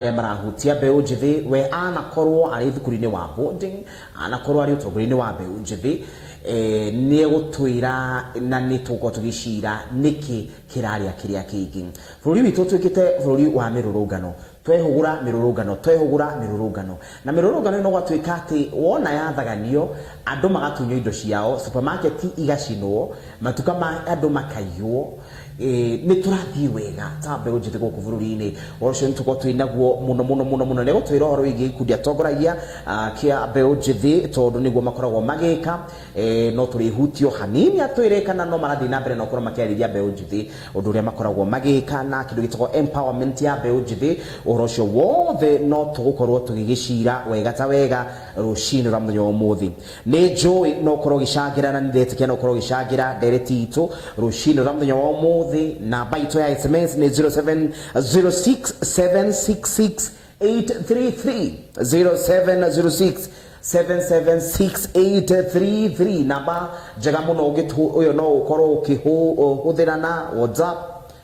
Marahutia mbeũ njĩthĩ. We anakorwo arĩ thukuru-inĩ wa boarding, anakorwo arĩ ũtongoria-inĩ wa mbeũ njĩthĩ, nĩ egũtwĩra na nĩ tũgũkorwo tũgĩcira nĩkĩ kĩrarĩa kĩrĩa kĩngĩ. Bũrũri witũ ũtuĩkĩte bũrũri wa mĩrũrũngano, twehũgũra mĩrũrũngano, twehũgũra mĩrũrũngano, na mĩrũrũngano ĩno gwatuĩka atĩ wona yathaganio, andũ magatunywo indo ciao, supermarket igacinwo, matuka ma andũ makaiywo. Nĩ tũrathiĩ wega ta mbeũ njĩthĩ gũkũ bũrũri-inĩ? Ũhoro ũcio nĩ tũkorwo twĩ naguo mũno mũno mũno mũno. Nĩ egũtwĩra ũhoro wĩgiĩ gĩkundi atongoragia kĩa mbeũ njĩthĩ, tondũ nĩguo makoragwo magĩka. No tũrĩhutio hanini atwĩre kana no marathiĩ na mbere na gũkorwo makĩarĩria mbeũ njĩthĩ ũndũ ũrĩa makoragwo magĩka na kĩndũ gĩtagwo empowerment ya mbeũ njĩthĩ. Ũhoro ũcio wothe no tũgũkorwo tũgĩgĩcira wega ta wega rũcinĩ rwa mũthenya wa ũmũthĩ. Nĩ njũĩ no ũkorwo ũgĩcangĩra na nĩndetĩkia no ũkorwo ũgĩcangĩra ndereti itũ rũcinĩ rwa mũthenya wa ũmũthĩ. Namba itũ ya SMS nĩ 0706 766 833, 0706 776 833. Namba njega mũno ũyũ no ũkorwo ũkĩhũthĩra na WhatsApp,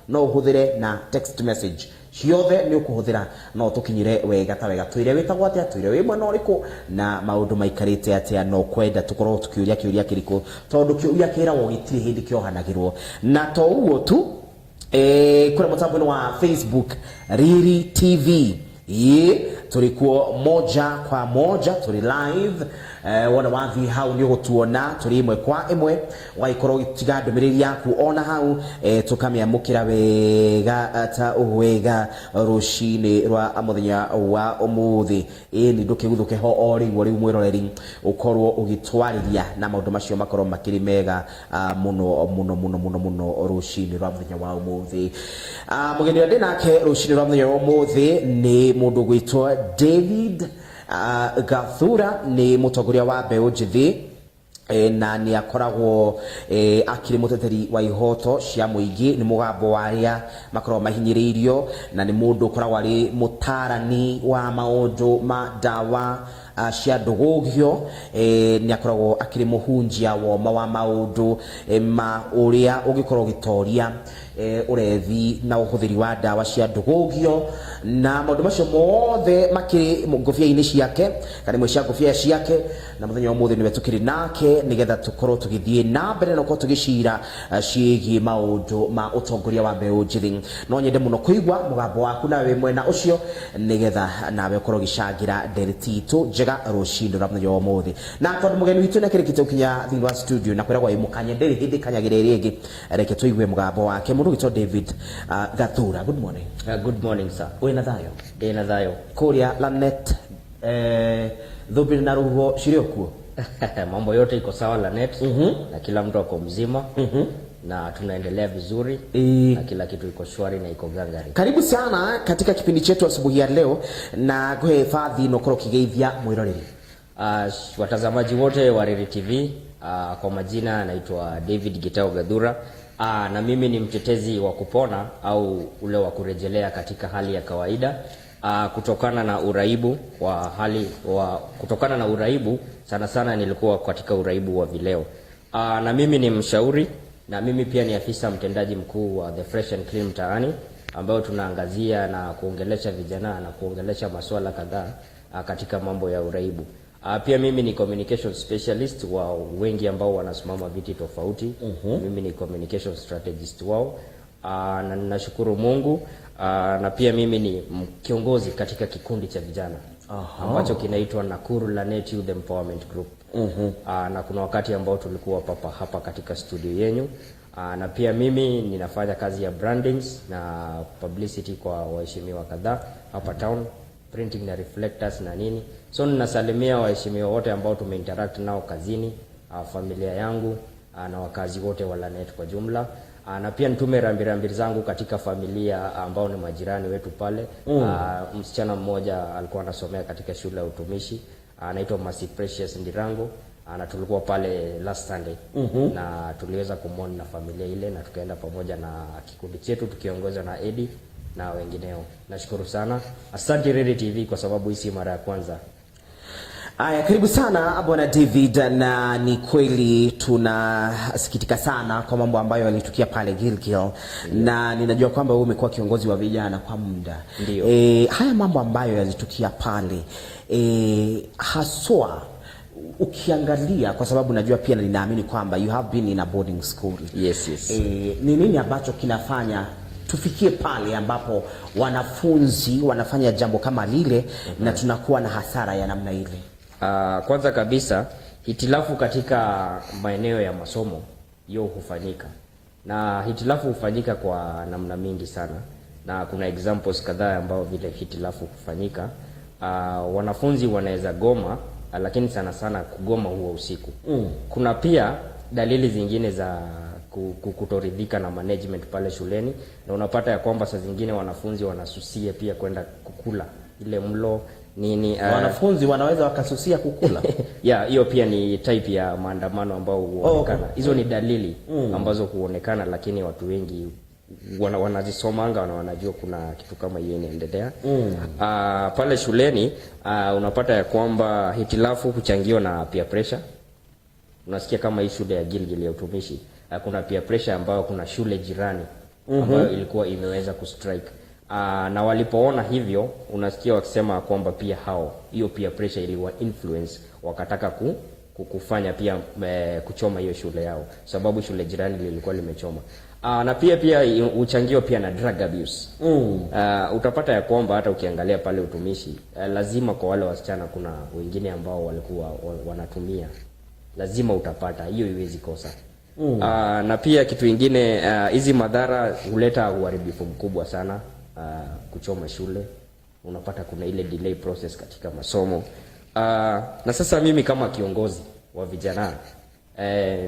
no ũhũthĩre na text message, ciothe nĩ ũkũhũthĩra no tũkinyĩre wega ta wega. Twĩre wĩtagwo atĩa, twĩre wĩ mwena ũrĩkũ na maũndũ maikarĩte atĩa, no kwenda tũkorwo tũkĩũria kĩũria kĩrĩkũ, tondũ kĩũria kĩragwo gĩtirĩ hĩndĩ kĩohanagĩrwo. Na to ũguo tu, kũrĩa mũtambo-inĩ wa Facebook Riri TV ĩ tũrĩ kuo moja kwa moja, tũrĩ live. Wona wathiĩ hau nĩ ũgũtuona tũrĩ ĩmwe kwa ĩmwe, ũgagĩkorwo ũgĩtiga ndũmĩrĩri yaku ona hau, tũkamĩamũkĩra wega ta wega rũcinĩ rwa mũthenya wa ũmũthĩ. Ĩni ndũkĩguthũke ho o rĩu o rĩu, mwĩroreri, ũkorwo ũgĩtwarĩria na maũndũ macio makorwo makĩrĩ mega mũno mũno mũno mũno mũno rũcinĩ rwa mũthenya wa ũmũthĩ. Mũgeni ũrĩa ndĩ nake rũcinĩ rwa mũthenya wa ũmũthĩ nĩ mũndũ ũgwĩtwo David Gathura. Nĩ mũtongoria wa mbeũ njĩthĩ na nĩ akoragwo akĩrĩ mũteteri wa ihoto cia mũingĩ, nĩ mũgambo wa arĩa makoragwo mahinyĩrĩirio, na nĩ mũndũ ũkoragwo arĩ mũtarani wa maũndũ ma ndawa cia ndũgũgio. Nĩ akoragwo akĩrĩ mũhunjia woma wa maũndũ ma ũrĩa ũngĩkorwo ũgĩtoria ũrevi na ũhũthĩri wa ndawa cia ndũgũgio, na maũndũ macio mothe makĩrĩ ngũbia-inĩ ciake kana imwe cia ngũbia ciake. Na mũthenya wa ũmũthĩ nĩwe tũkĩrĩ nake nĩgetha tũkorwo tũgĩthiĩ na mbere na gũkorwo tũgĩcira ciĩgiĩ maũndũ ma ũtongoria wa mbeũ njĩthĩ. No nyende mũno kũigua mũgambo waku nawe wĩ mwena ũcio, nĩgetha nawe ũkorwo ũgĩcangĩra ndereti itũ njega rũcinĩ rwa mũthenya wa ũmũthĩ. Na tondũ mũgeni witũ nĩ akĩrĩkĩtie gũkinya thĩinĩ wa studio, na kwĩragwo ĩ mũkanye ndĩrĩ hĩndĩ kanyagĩra ĩrĩa ĩngĩ, reke tũigue mũgambo wake, mũndũ ũgĩtwo David Gathura. Good morning. Good morning, sir. Wĩna thayũ? Ndĩna thayũ. Kũrĩa Lanet, thũmbĩ na rũhuho cirĩ o kuo? Mambo yote iko sawa Lanet, na kila mtu ako mzima na tunaendelea vizuri na kila kitu iko shwari na iko gangari. Karibu sana katika kipindi chetu asubuhi ya leo, na ngũhe bathi na ũkorwo ũkĩgeithia mwĩroreri. Watazamaji wote wa Riri TV, kwa majina naitwa David Gitao Gathura, na mimi ni mtetezi wa kupona au ule wa kurejelea katika hali ya kawaida kutokana na uraibu wa hali wa kutokana na uraibu, sana sana nilikuwa katika uraibu wa vileo. Na mimi ni mshauri na mimi pia ni afisa mtendaji mkuu wa The Fresh and Clean Mtaani, ambayo tunaangazia na kuongelesha vijana na kuongelesha masuala kadhaa katika mambo ya uraibu. Pia mimi ni communication specialist wa wengi ambao wanasimama viti tofauti. Mimi ni communication strategist wao. Na ninashukuru Mungu. Na pia mimi ni kiongozi katika kikundi cha vijana ambacho kinaitwa Nakuru Lanet Youth Empowerment Group. Na kuna wakati ambao tulikuwa papa hapa katika studio yenyu. Na pia mimi ninafanya kazi ya brandings na publicity kwa waheshimiwa kadhaa hapa town, printing na reflectors na nini. So ninasalimia waheshimiwa wote ambao tumeinteract nao kazini, familia yangu, na wakazi wote wa Lanet kwa jumla. Na pia nitume rambirambi zangu katika familia ambao ni majirani wetu pale. Msichana mmoja alikuwa anasomea katika shule ya utumishi, anaitwa Mercy Precious Ndirango, na tulikuwa pale last Sunday na tuliweza kumwona na familia ile na tukaenda pamoja na kikundi chetu tukiongozwa na Eddie na wengineo. Nashukuru sana. Asante Riri TV kwa sababu hii si mara ya kwanza. Aya, karibu sana Bwana David, na ni kweli tunasikitika sana kwa mambo ambayo yalitukia pale Gilgil, na ninajua kwamba wewe umekuwa kiongozi wa vijana kwa muda. Ndio. Haya mambo ambayo yalitukia pale, haswa ukiangalia, kwa sababu najua pia na ninaamini kwamba you have been in a boarding school. Yes. Ni nini ambacho kinafanya tufikie pale ambapo wanafunzi wanafanya jambo kama lile na tunakuwa na hasara ya namna ile? Kwanza kabisa, hitilafu katika maeneo ya masomo hiyo hufanyika, na hitilafu hufanyika kwa namna mingi sana, na kuna examples kadhaa ambao vile hitilafu hufanyika. Wanafunzi wanaweza goma, lakini sana sana kugoma huwa usiku. Kuna pia dalili zingine za kutoridhika na management pale shuleni, na unapata ya kwamba saa zingine wanafunzi wanasusia pia kwenda kukula ile mlo nini. Wanafunzi wanaweza wakasusia kukula? Yeah, hiyo pia ni type ya maandamano ambao huonekana. Hizo ni dalili ambazo huonekana, lakini watu wengi wanazisomanga na wanajua kuna kitu kama hiyo inaendelea. Pale shuleni, unapata ya kwamba hitilafu huchangiwa na peer pressure. Unasikia kama hii shule ya Gilgil ya utumishi, kuna peer pressure ambayo kuna shule jirani ambayo ilikuwa imeweza kustrike. Na walipoona hivyo, unasikia wakisema kwamba pia hao hiyo peer pressure iliwa influence, wakataka kufanya pia kuchoma hiyo shule yao, sababu shule jirani lilikuwa limechoma. Na pia huchangiwa pia na drug abuse. Utapata ya kwamba hata ukiangalia pale utumishi, lazima kwa wale wasichana kuna wengine ambao walikuwa wanatumia, lazima utapata hiyo, iwezi kosa. Na pia kitu ingine, hizi madhara huleta uharibifu mkubwa sana. Kuchoma shule, unapata kuna ile delay process katika masomo. Na sasa mimi kama kiongozi wa vijana,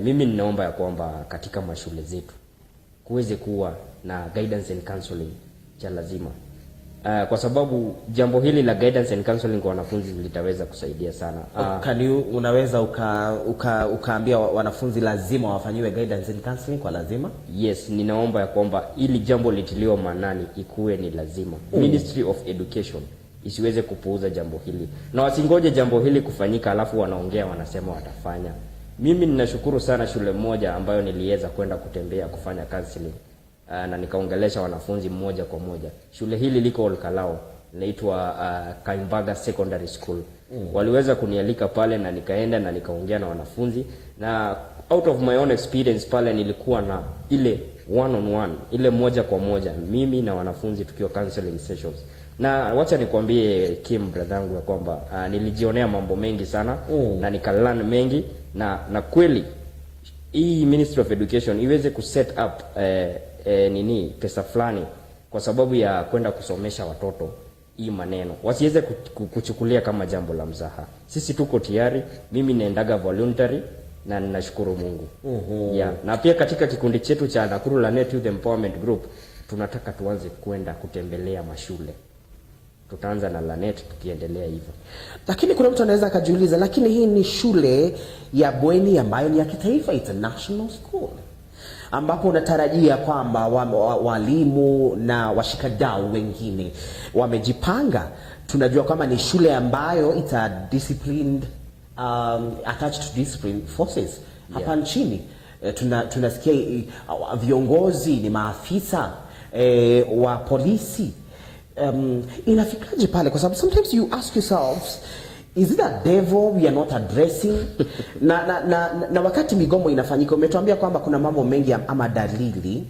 mimi ninaomba ya kwamba katika mashule zetu kuweze kuwa na guidance and counseling cha lazima, kwa sababu jambo hili la guidance and counseling kwa wanafunzi litaweza kusaidia sana. Can you, unaweza ukaambia wanafunzi lazima wafanyiwe guidance and counseling kwa lazima? Yes, ninaomba ya kwamba ili jambo litiliwa maanani, ikuwe ni lazima. Ministry of Education isiweze kupuuza jambo hili na wasingoje jambo hili kufanyika alafu wanaongea wanasema watafanya. Mimi ninashukuru sana shule moja ambayo niliweza kwenda kutembea kufanya counseling, na nikaongelesha wanafunzi mmoja kwa moja. Shule hili liko Olkalou, inaitwa Kaimbaga Secondary School. Waliweza kunialika pale na nikaenda na nikaongea na wanafunzi, na out of my own experience pale nilikuwa na ile one on one, ile moja kwa moja, mimi na wanafunzi tukiwa counseling sessions. Na wacha nikwambie, Kim, brother yangu, ya kwamba nilijionea mambo mengi sana na nikalearn mengi, na kweli hii Ministry of Education iweze kuset up nini, pesa fulani kwa sababu ya kwenda kusomesha watoto hii maneno, wasiweze kuchukulia kama jambo la mzaha. Sisi tuko tayari, mimi naendaga voluntary na ninashukuru Mungu. Yeah. Na pia katika kikundi chetu cha Nakuru Lanet Youth Empowerment Group tunataka tuanze kwenda kutembelea mashule. Tutaanza na Lanet tukiendelea hivyo. Lakini kuna mtu anaweza akajiuliza, lakini hii ni shule ya bweni ambayo ni ya kitaifa, it's a national school, ambapo unatarajia kwamba walimu na washikadau wengine wamejipanga. Tunajua kwamba ni shule ambayo it's a disciplined, attached to discipline forces hapa nchini. Tunasikia viongozi ni maafisa wa polisi. Inafikaje pale? Kwa sababu sometimes you ask yourselves, is it a devil we are not addressing? Na wakati migomo inafanyika, umetuambia kwamba kuna mambo mengi ama dalili.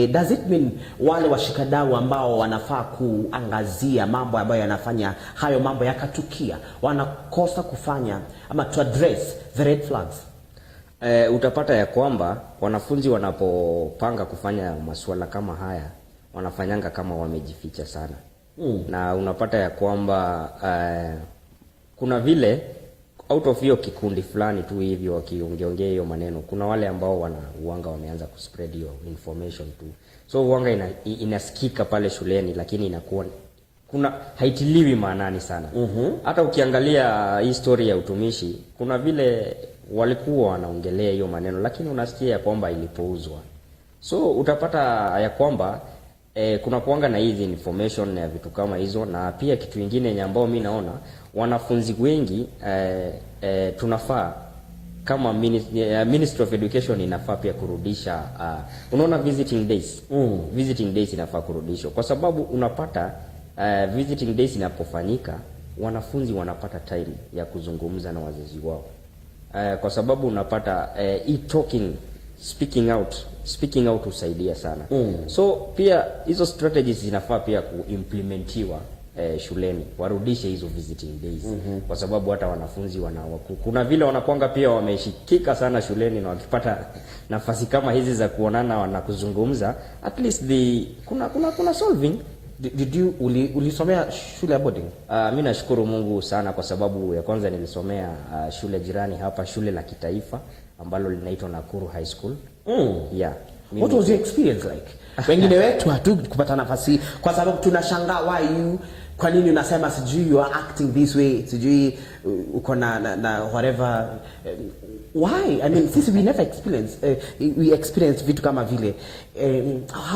Does it mean wale washikadau ambao wanafaa kuangazia mambo ambayo yanafanya hayo mambo yakatukia wanakosa kufanya ama to address the red flags? Utapata ya kwamba wanafunzi wanapopanga kufanya masuala kama haya, wanafanyanga kama wamejificha sana. Na unapata ya kwamba kuna vile out of hiyo kikundi fulani tu hivyo wakiongeongea hiyo maneno, kuna wale ambao wana uanga wameanza kuspread hiyo information tu, so uanga inasikika pale shuleni, lakini inakuwa kuna haitiliwi maanani sana. Hata ukiangalia hii story ya utumishi, kuna vile walikuwa wanaongelea hiyo maneno, lakini unasikia ya kwamba ilipuuzwa. So utapata ya kwamba Kuna kuanga na hizi information na vitu kama hizo, na pia kitu ingine yenye ambao mi naona wanafunzi wengi tunafaa kama Ministry of Education inafaa pia kurudisha, unaona, visiting days. Visiting days inafaa kurudishwa kwa sababu unapata visiting days inapofanyika, wanafunzi wanapata time ya kuzungumza na wazazi wao, kwa sababu unapata talking speaking out husaidia sana. So pia hizo strategies zinafaa pia kuimplementiwa shuleni, warudishe hizo visiting days, kwa sababu hata wanafunzi kuna vile wanakwanga pia wameshikika sana shuleni, na wakipata nafasi kama hizi za kuonana na kuzungumza, at least kuna solving. Did you ulisomea shule ya boarding? Mi nashukuru Mungu sana kwa sababu ya kwanza nilisomea shule jirani hapa, shule la kitaifa ambalo linaitwa Nakuru High School. Yeah. What was your experience like? Wengine wetu hatu kupata nafasi kwa sababu tunashangaa why you, kwa nini unasema sijui you are acting this way, sijui uko na whatever, why? I mean, sisi we never experience, we experience vitu kama vile.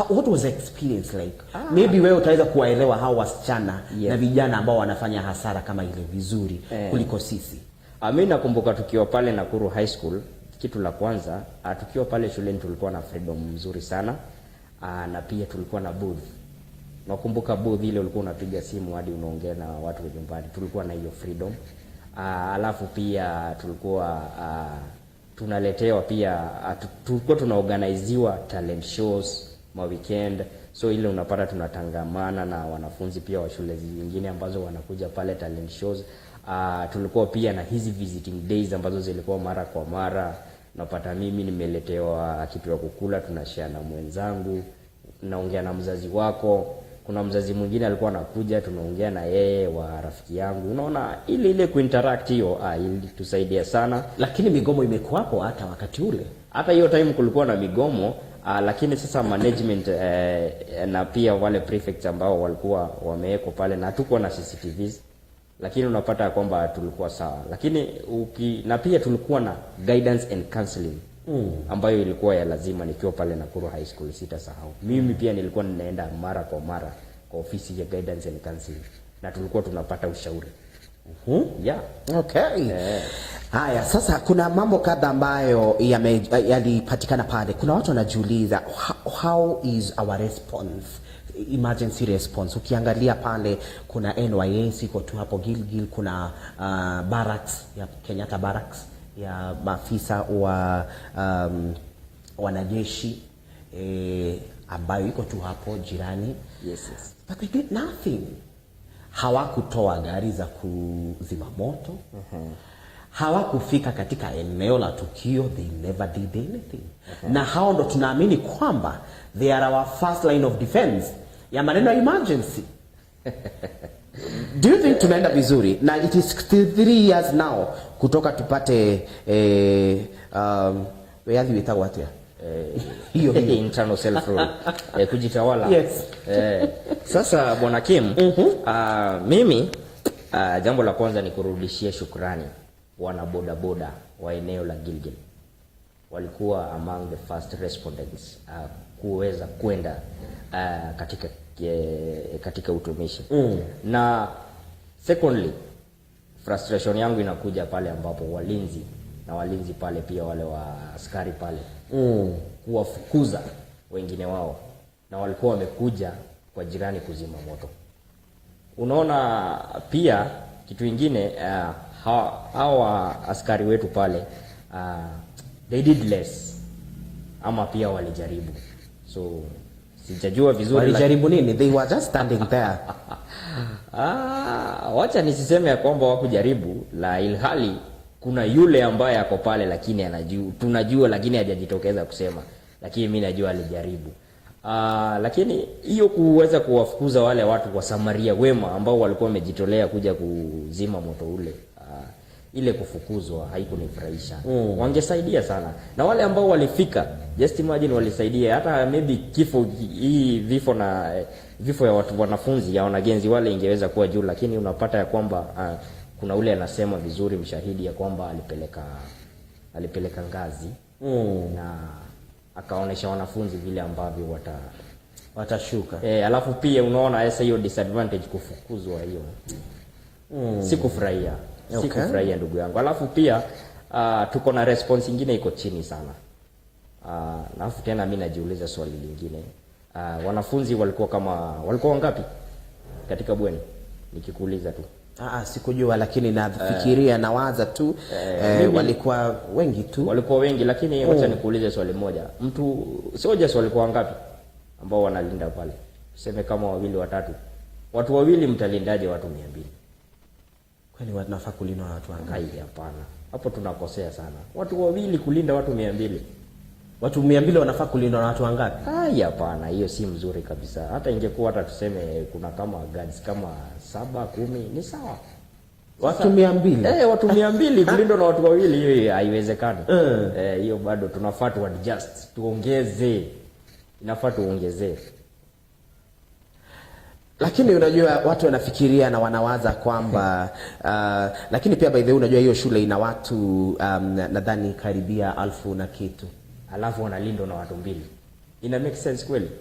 What was the experience like? Maybe wewe utaweza kuwaelewa hao wasichana na vijana ambao wanafanya hasara kama ile vizuri kuliko sisi. Mi nakumbuka tukiwa pale Nakuru High School, kitu la kwanza, tukiwa pale shuleni tulikuwa na freedom mzuri sana, na pia tulikuwa na booth. Nakumbuka booth ile ulikuwa unapiga simu hadi unaongea na watu wa nyumbani. Tulikuwa na hiyo freedom. Alafu pia tulikuwa tunaletewa pia, tulikuwa tunaorganiziwa talent shows ma weekend, so ile unapata tunatangamana na wanafunzi pia wa shule zingine ambazo wanakuja pale talent shows. Tulikuwa pia na hizi visiting days ambazo zilikuwa mara kwa mara. Napata mimi nimeletewa kitu ya kukula, tunashare na mwenzangu, naongea na mzazi wako. Kuna mzazi mwingine alikuwa anakuja, tunaongea na yeye wa rafiki yangu. Unaona ile kuinteract hiyo, ilitusaidia sana. Lakini migomo imekuwapo hata wakati ule. Hata hiyo time kulikuwa na migomo, lakini sasa management na pia wale prefects ambao walikuwa wamewekwa pale, na hatukuwa na CCTVs, lakini unapata kwamba tulikuwa sawa, lakini na pia tulikuwa na guidance and counseling ambayo ilikuwa ya lazima. Nikiwa pale Nakuru High School, sitasahau, mimi pia nilikuwa ninaenda mara kwa mara kwa ofisi ya guidance and counseling na tulikuwa tunapata ushauri, yeah. Okay. Haya, sasa kuna mambo kadha ambayo yalipatikana pale. Kuna watu wanajiuliza, how is our response, emergency response? Ukiangalia pale kuna NYS iko tu hapo Gilgil, kuna barracks ya Kenyatta Barracks ya maafisa wa wanajeshi ambayo iko tu hapo jirani. But they did nothing. Hawakutoa gari za kuzima moto. Hawakufika katika eneo la tukio, they never did anything. Na hao ndo tunaamini kwamba they are our first line of defense ya maneno ya emergency. Do you think tunaenda vizuri? Na it is still 3 years now kutoka tupate wĩyathi wĩtagwo atĩa? Hiyo hiyo. Internal self rule, kujitawala. Yes. Sasa bwana Kim, mimi jambo la kwanza ni kurudishia shukrani wana bodaboda wa eneo la Gilgil. Walikuwa among the first respondents kuweza kwenda katika utumishi. Na secondly, frustration yangu inakuja pale ambapo walinzi na walinzi pale pia wale wa askari pale kuwafukuza wengine wao, na walikuwa wamekuja kwa jirani kuzima moto. Unaona pia kitu ingine, hawa askari wetu pale, they did less ama pia walijaribu, so sijajua vizuri. Walijaribu nini? They were just standing there. Ah, wacha nisiseme ya kwamba wakujaribu, la ilhali kuna yule ambaye ako pale, lakini anajua, tunajua, lakini hajajitokeza kusema, lakini mi najua alijaribu. Ah, lakini hiyo kuweza kuwafukuza wale watu wa Samaria wema ambao walikuwa wamejitolea kuja kuzima moto ule, ile kufukuzwa haikunifurahisha. Wangesaidia sana, na wale ambao walifika, just imagine, walisaidia hata maybe kifo hii, vifo na vifo ya watu wanafunzi ya wanagenzi wale ingeweza kuwa juu, lakini unapata ya kwamba kuna ule anasema vizuri mshahidi ya kwamba alipeleka ngazi na akaonesha wanafunzi vile ambavyo wata Watashuka. Alafu pia unaona sasa hiyo disadvantage, kufukuzwa hiyo, sikufurahia. Sikufurahia, ndugu yangu. Alafu pia tuko na response ingine iko chini sana. Alafu tena mi najiuliza swali lingine, wanafunzi walikuwa kama walikuwa wangapi katika bweni, nikikuuliza tu? Ah, sikujua, lakini nafikiria, nawaza tu, walikuwa wengi tu. Walikuwa wengi, lakini wacha nikuulize swali moja. Mtu soldiers walikuwa wangapi ambao wanalinda pale? Tuseme kama wawili, watatu. Watu wawili mtalindaje watu 200? Kwani wanafaa kulindwa na watu wangapi? Ai, hapana, hapo tunakosea sana. Watu wawili kulinda watu 200? Watu 200 wanafaa kulindwa na watu wangapi? Ai, hapana, hiyo si mzuri kabisa. Hata ingekuwa hata tuseme kuna kama guards kama saba, 10, ni sawa. Watu 200? Eh, watu 200 kulindwa na watu wawili, hiyo haiwezekani. Eh, hiyo bado tunafaa tu adjust, tuongeze, inafaa tuongezee. Lakini unajua watu wanafikiria na wanawaza kwamba lakini pia, by the way, unajua hiyo shule ina watu nadhani karibia 1,000 na kitu. Alafu wanalindwa na watu mbili, ina make sense kweli?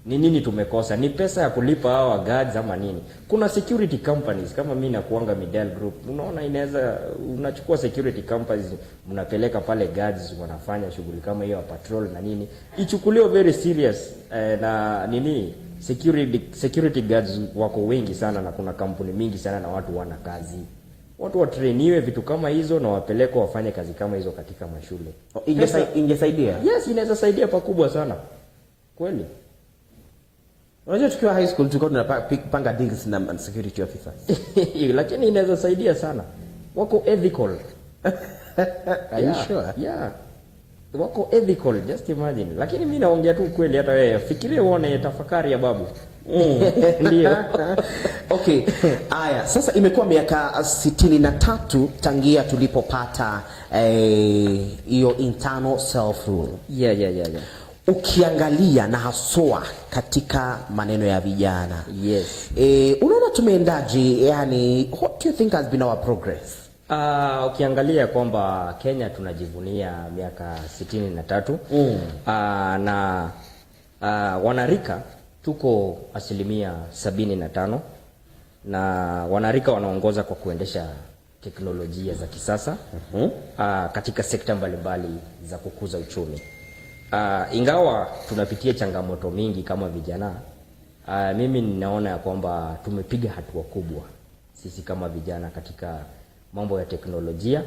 Ni nini tumekosa? Ni pesa ya kulipa hawa guards ama nini? Kuna security companies kama mimi nakuanga Midel Group, unaona, inaweza unachukua security companies, mnapeleka pale guards, wanafanya shughuli kama hiyo ya patrol na nini, ichukuliwe very serious. Na nini, security guards wako wengi sana na kuna kampuni mingi sana na watu wana kazi. Watu watrainiwe vitu kama hizo na wapelekwe wafanye kazi kama hizo katika mashule. Ingesaidia? Yes, inaweza saidia pakubwa sana kweli. Unajua tukiwa high school tulikuwa tunapanga deals na security officers. Lakini inaweza saidia sana, wako ethical. Are you sure? Yeah, wako ethical, just imagine. Lakini mi naongea tu kweli, hata wewe fikiria uone, tafakari ya babu, ndio. Okay, aya, sasa imekuwa miaka 63 tangia tulipopata hiyo internal self rule. Yeah. Ukiangalia na haswa katika maneno ya vijana, unaona tumeendaje? Yani, what do you think has been our progress? Ukiangalia kwamba Kenya tunajivunia miaka 63 na wanarika tuko 75% na wanarika wanaongoza kwa kuendesha teknolojia za kisasa katika sekta mbalimbali za kukuza uchumi. Ingawa tunapitia changamoto mingi kama vijana, mimi ninaona ya kwamba tumepiga hatua kubwa sisi kama vijana katika mambo ya teknolojia,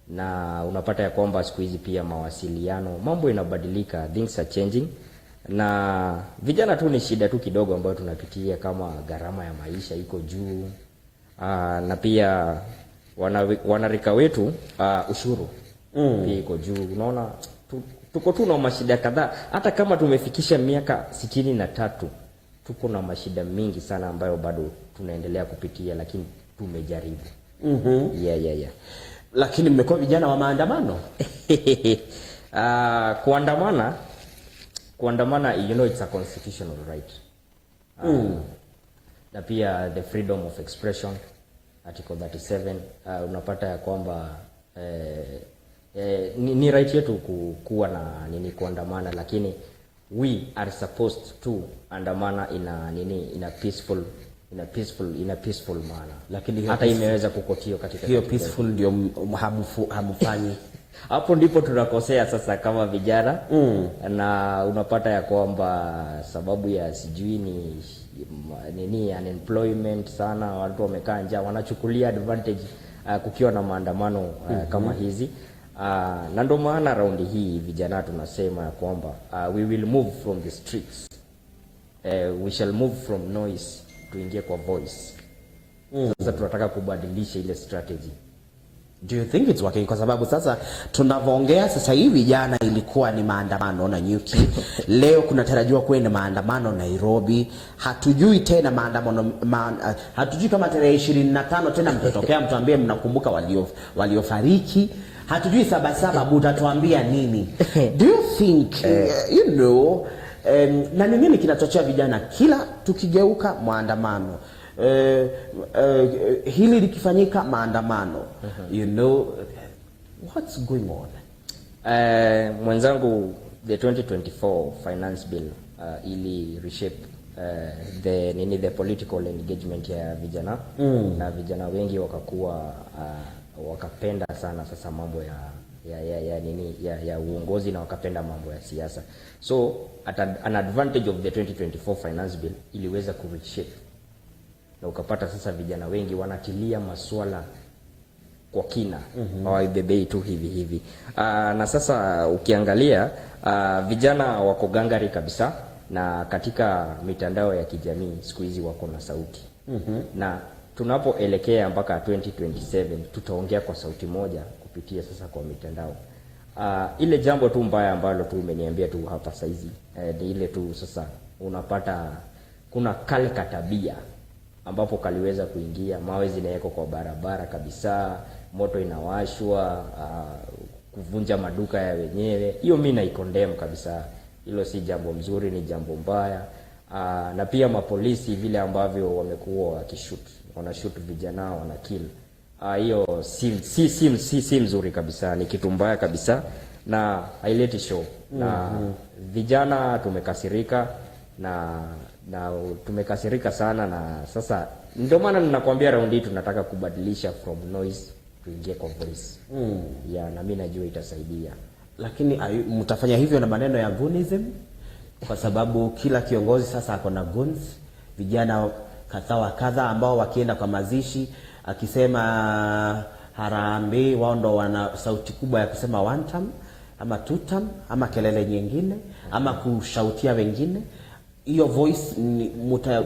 na unapata ya kwamba siku hizi pia mawasiliano, mambo inabadilika, things are changing, na vijana tu ni shida tu kidogo ambayo tunapitia kama gharama ya maisha iko juu, na pia wanarika wetu, ushuru pia iko juu. Unaona tuko tu na mashida kadhaa, hata kama tumefikisha miaka 63, tuko na mashida mingi sana ambayo bado tunaendelea kupitia, lakini tumejaribu. Yeah. Lakini mmekuwa vijana wa maandamano. Kuandamana, it's a constitutional right. Na pia the freedom of expression, article 37, unapata ya kwamba ni right yetu kuwa na nini, kuandamana, lakini we are supposed to andamana in a nini, in a peaceful manner. Lakini hiyo hata imeweza kukotiwa katika hiyo katiba. Peaceful ndio hamufanyi. Hapo ndipo tunakosea sasa kama vijana na unapata ya kwamba sababu ya sijui ni nini, unemployment sana, watu wamekaa njaa, wanachukulia advantage kukiwa na maandamano kama hizi, na ndo maana raundi hii vijana tunasema ya kwamba we will move from the streets, we shall move from noise tuingie kwa voice. Sasa tunataka kubadilisha ile strategy. Do you think it's working? Kwa sababu sasa tunavyoongea sasa hivi, jana ilikuwa ni maandamano Nanyuki, leo kunatarajiwa kuwe na maandamano Nairobi. Hatujui tena maandamano hatujui kama tarehe 25 tena mtatokea mtuambie mnakumbuka waliofariki. Hatujui Sabasaba mutatuambia nini? Do you think na ni nini kinachochea vijana kila tukigeuka maandamano? Hili likifanyika, maandamano, what's going on? Mwenzangu, the 2024 finance bill ili reshape the nini, the political engagement ya vijana na vijana wengi wakakuwa wakapenda sana sasa mambo ya nini, ya uongozi na wakapenda mambo ya siasa. So an advantage of the 2024 finance bill iliweza kureshape na ukapata sasa vijana wengi wanatilia maswala kwa kina, hawaibebei tu hivi hivi. Na sasa ukiangalia vijana wako gangari kabisa, na katika mitandao ya kijamii siku hizi wako na sauti na tunapoelekea mpaka 2027 tutaongea kwa sauti moja kupitia sasa kwa mitandao. Ile jambo tu mbaya ambalo tu umeniambia tu hapa saizi ni ile tu sasa unapata kuna kale katabia ambapo kaliweza kuingia, mawe zinawekwa kwa barabara kabisa, moto inawashwa, kuvunja maduka ya wenyewe. Hiyo mi naicondemn kabisa, hilo si jambo mzuri, ni jambo mbaya. Na pia mapolisi vile ambavyo wamekuwa wakishoot, wanashoot vijana, wanakill. Hiyo si mzuri kabisa, ni kitu mbaya kabisa na haileti show na vijana tumekasirika na tumekasirika sana, na sasa ndio maana ninakwambia raundi hii tunataka kubadilisha from noise tuingie kwa voice yeah, na mi najua itasaidia. Lakini mtafanya hivyo na maneno ya goonism, kwa sababu kila kiongozi sasa ako na goons, vijana kadha wa kadha ambao wakienda kwa mazishi akisema harambee, wao ndo wana sauti kubwa ya kusema one term ama two term ama kelele nyingine ama kushautia wengine. Hiyo voice ni,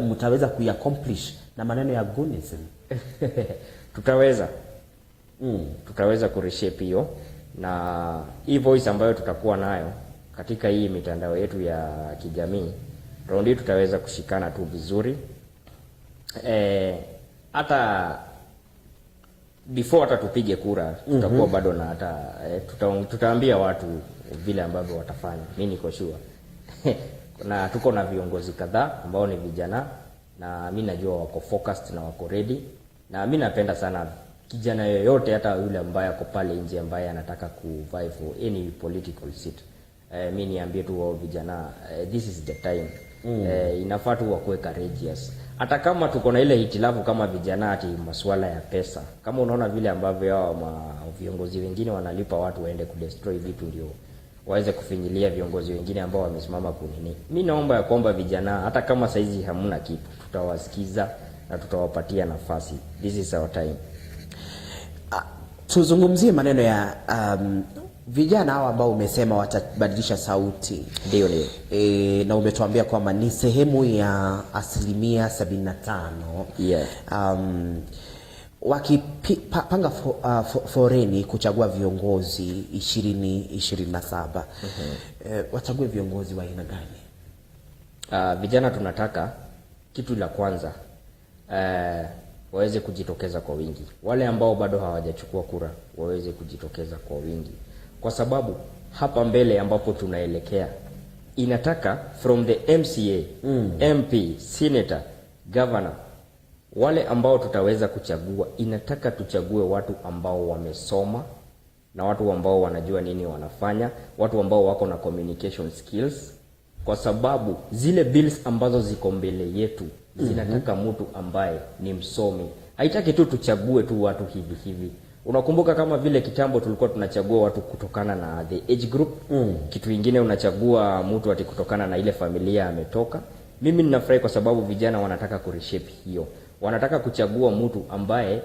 mutaweza kuiaccomplish na maneno ya goonism? Tutaweza tutaweza kureshape hiyo, na hii voice ambayo tutakuwa nayo katika hii mitandao yetu ya kijamii, raundi hii tutaweza kushikana tu vizuri. Hata before hata tupige kura tutakuwa bado na hata tutaambia watu vile ambavyo watafanya. Mi niko sure na tuko na viongozi kadhaa ambao ni vijana na mi najua wako focused na wako ready, na mi napenda sana kijana yoyote, hata yule ambaye ako pale nje ambaye anataka ku vie for any political seat, mi niambie tu wao vijana, this is the time. Inafaa tu wakuwe courageous, hata kama tuko na ile hitilafu kama vijana ati masuala ya pesa, kama unaona vile ambavyo hao viongozi wengine wanalipa watu waende kudestroy vitu ndio waweze kufinyilia viongozi wengine ambao wamesimama kunini. Mi naomba ya kwamba vijana, hata kama saizi hamna kitu, tutawasikiza na tutawapatia nafasi. This is our time. Tuzungumzie maneno ya vijana hawa ambao umesema watabadilisha sauti. Ndio. Na umetuambia kwamba ni sehemu ya 75%. Wakipanga foreni kuchagua viongozi 2027, wachague viongozi wa aina gani? Vijana tunataka kitu la kwanza, waweze kujitokeza kwa wingi. Wale ambao bado hawajachukua kura waweze kujitokeza kwa wingi, kwa sababu hapa mbele ambapo tunaelekea inataka from the MCA, MP, senator, governor, wale ambao tutaweza kuchagua, inataka tuchague watu ambao wamesoma na watu ambao wanajua nini wanafanya, watu ambao wako na communication skills, kwa sababu zile bills ambazo ziko mbele yetu zinataka mtu ambaye ni msomi. Haitaki tu tuchague tu watu hivi hivi. Unakumbuka kama vile kitambo tulikuwa tunachagua watu kutokana na the age group. Kitu ingine unachagua mtu ati kutokana na ile familia ametoka. Mimi ninafurahi kwa sababu vijana wanataka kureshape hiyo, wanataka kuchagua mtu ambaye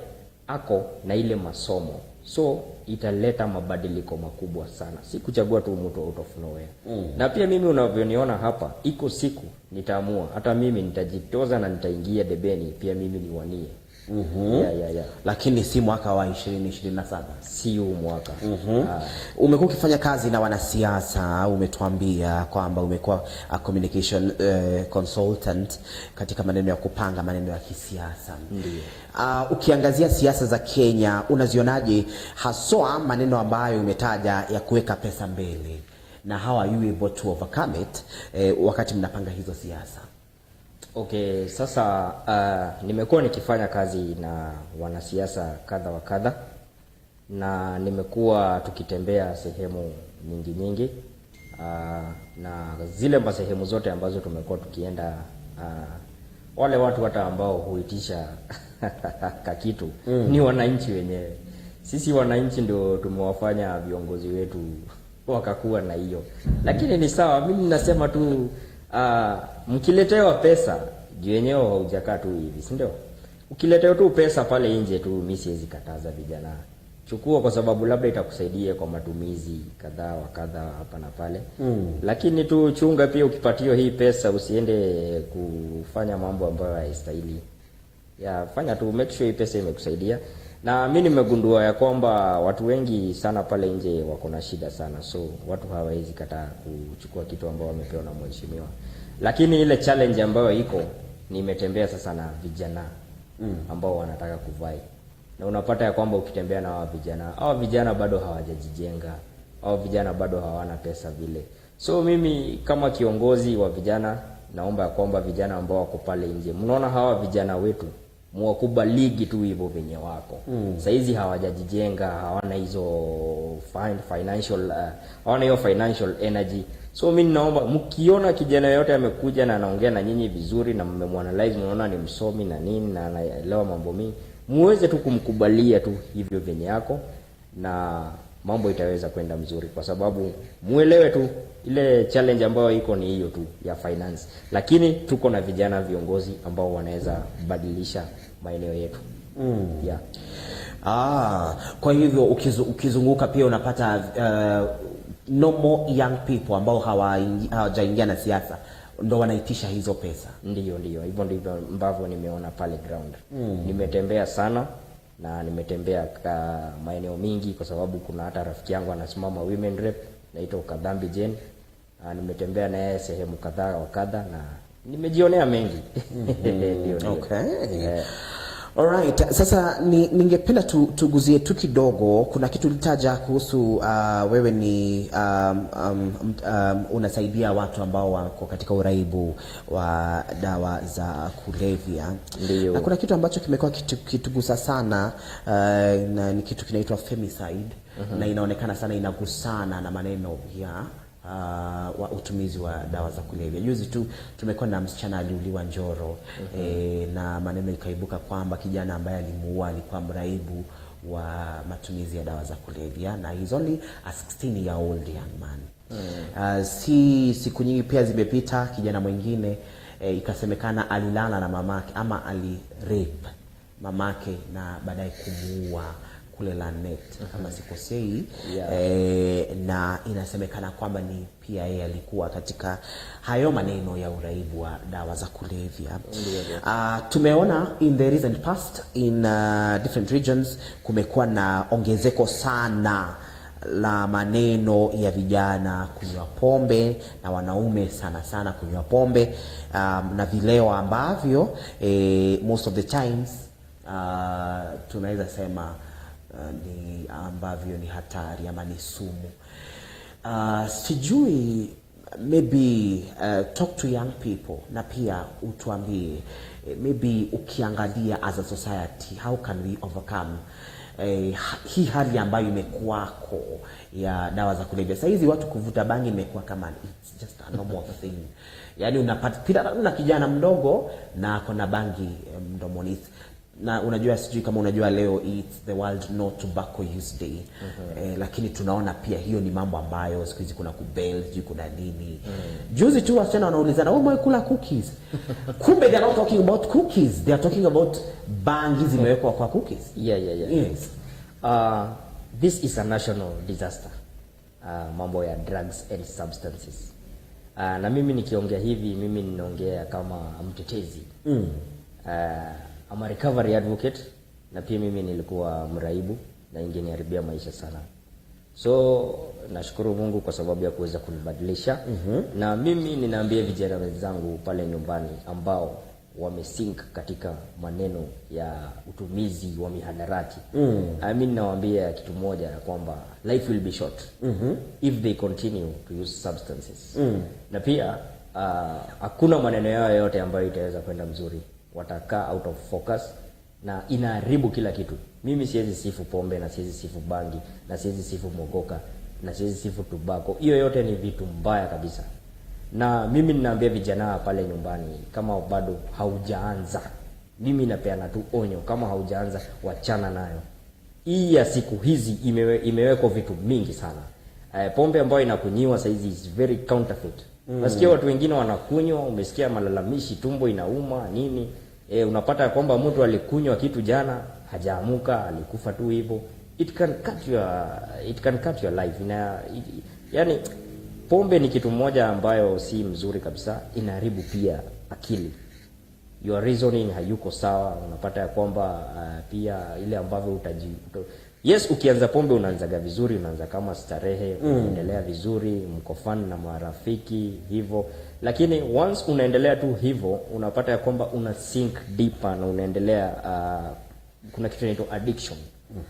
ako na ile masomo, so italeta mabadiliko makubwa sana, si kuchagua tu mtu out of nowhere. Na pia mimi unavyoniona hapa, iko siku nitaamua, hata mimi nitajitoza na nitaingia debeni, pia mimi niwanie. Yeah. Lakini si mwaka wa 2027. Si huu mwaka. Umekuwa ukifanya kazi na wanasiasa, umetuambia kwamba umekuwa a communication consultant katika maneno ya kupanga maneno ya kisiasa. Ndio. Ukiangazia siasa za Kenya unazionaje, haswa maneno ambayo umetaja ya kuweka pesa mbele, na how are you able to overcome it wakati mnapanga hizo siasa? Okay, sasa nimekuwa nikifanya kazi na wanasiasa kadha wa kadha na nimekuwa tukitembea sehemu nyingi nyingi. Na zile masehemu zote ambazo tumekuwa tukienda, wale watu hata ambao huitisha kakitu ni wananchi wenyewe. Sisi wananchi ndio tumewafanya viongozi wetu wakakuwa na hiyo, lakini ni sawa. Mimi nasema tu, mkiletewa pesa juu yenyewe haujakaa tu hivi, si ndio? Ukiletewa tu pesa pale nje tu, mi siwezi kataza vijana, chukua, kwa sababu labda itakusaidia kwa matumizi kadhaa wa kadha hapa na pale, lakini tu chunga pia, ukipatiwa hii pesa usiende kufanya mambo ambayo haistahili. Ya fanya tu make sure hii pesa imekusaidia. Na mi nimegundua ya kwamba watu wengi sana pale nje wako na shida sana, so watu hawawezi kataa kuchukua kitu ambao wamepewa na mheshimiwa. Lakini ile challenge ambayo iko, nimetembea sasa na vijana ambao wanataka kuvie, na unapata ya kwamba ukitembea na hawa vijana bado hawajajijenga, hawa vijana bado hawana pesa vile. So mimi kama kiongozi wa vijana naomba ya kwamba vijana ambao wako pale nje, mnaona hawa vijana wetu, muwakubaligi tu hivyo venye wako saizi, hawajajijenga, hawana hizo financial, hawana hiyo financial energy. So mi naomba mkiona kijana yoyote amekuja na anaongea na nyinyi vizuri na mmemwanalyze, mnaona ni msomi na nini na anaelewa mambo mingi, muweze tu kumkubalia tu hivyo venye yako na mambo itaweza kwenda mzuri, kwa sababu muelewe tu ile challenge ambayo iko ni hiyo tu ya finance, lakini tuko na vijana viongozi ambao wanaweza badilisha maeneo yetu yeah. Ah, kwa hivyo ukizunguka pia unapata no more young people ambao hawajaingia na siasa ndo wanaitisha hizo pesa. Ndiyo, hivyo ndivyo ambavyo nimeona pale ground. Nimetembea sana na nimetembea ka maeneo mingi, kwa sababu kuna hata rafiki yangu anasimama women rep, naitwa Kadhambi Jane. Nimetembea na yeye sehemu kadhaa wa kadha na nimejionea mengi. Ndio. Okay. Eh. Alright. Sasa ningependa tuguzie tu kidogo. Kuna kitu ulitaja kuhusu wewe ni unasaidia watu ambao wako katika uraibu wa dawa za kulevya. Ndio. Na kuna kitu ambacho kimekuwa kitugusa sana, na ni kitu kinaitwa femicide, na inaonekana sana inagusana na maneno ya wa utumizi wa dawa za kulevya. Juzi tu tumekuwa na msichana aliuliwa Njoro, na maneno ikaibuka kwamba kijana ambaye alimuua alikuwa mraibu wa matumizi ya dawa za kulevya na he's only a 16 year old young man. Si siku nyingi pia zimepita, kijana mwingine, ikasemekana alilala na mamake ama alirape mamake na baadaye kumuua kule Lanet kama sikosei. Na inasemekana kwamba ni pia yeye alikuwa katika hayo maneno ya uraibu wa dawa za kulevya. Tumeona in the recent past in different regions kumekuwa na ongezeko sana la maneno ya vijana kunywa pombe na wanaume sana sana kunywa pombe na vileo ambavyo, most of the times, tunaweza sema ni ambavyo ni hatari ama ni sumu. Sijui, maybe talk to young people na pia utuambie, maybe ukiangalia as a society, how can we overcome hii hali ambayo imekuwako ya dawa za kulevya. Saa hizi watu kuvuta bangi imekuwa kama it's just a normal thing. Yaani unapata pita na kijana mdogo na ako na bangi mdomoni. Na unajua, sijui kama unajua, leo it's the World No Tobacco Use Day. Lakini tunaona pia hiyo ni mambo ambayo siku hizi kuna kubel, sijui kuna nini. Juzi tu wasichana wanaulizana, "Wewe umewahi kula cookies?" Kumbe they are not talking about cookies. They are talking about bangi zimewekwa kwa cookies. Yeah. Yes. This is a national disaster. Mambo ya drugs and substances. Na mimi nikiongea hivi, mimi ninaongea kama mtetezi. I'm a recovery advocate na pia mimi nilikuwa mraibu na ingeniharibia maisha sana. So nashukuru Mungu kwa sababu ya kuweza kunibadilisha. Na mimi ninaambia vijana wenzangu pale nyumbani ambao wamesink katika maneno ya utumizi wa mihadarati. I mean, nawaambia kitu moja ya kwamba life will be short if they continue to use substances. Na pia hakuna maneno yao yoyote ambayo itaweza kwenda mzuri, watakaa out of focus na inaharibu kila kitu. Mimi siwezi sifu pombe na siwezi sifu bangi na siwezi sifu mogoka. na siwezi sifu tobacco. Hiyo yote ni vitu mbaya kabisa. Na mimi ninaambia vijana pale nyumbani, kama bado haujaanza, mimi napeana tu onyo, kama haujaanza wachana nayo. Hii ya siku hizi imewekwa vitu mingi sana. Pombe ambayo inakunyiwa saizi is very counterfeit. Nasikia watu wengine wanakunywa, umesikia malalamishi, tumbo inauma nini. Unapata kwamba mtu alikunywa kitu jana, hajaamuka, alikufa tu hivyo. It can cut your life. Yani pombe ni kitu moja ambayo si mzuri kabisa, inaharibu pia akili. Your reasoning hayuko sawa. Unapata ya kwamba pia ile ambavyo yes, ukianza pombe unaanzaga vizuri, unaanza kama starehe, unaendelea vizuri, mko fun na marafiki hivyo, lakini once unaendelea tu hivyo, unapata ya kwamba una sink deeper na unaendelea, kuna kitu inaitwa addiction.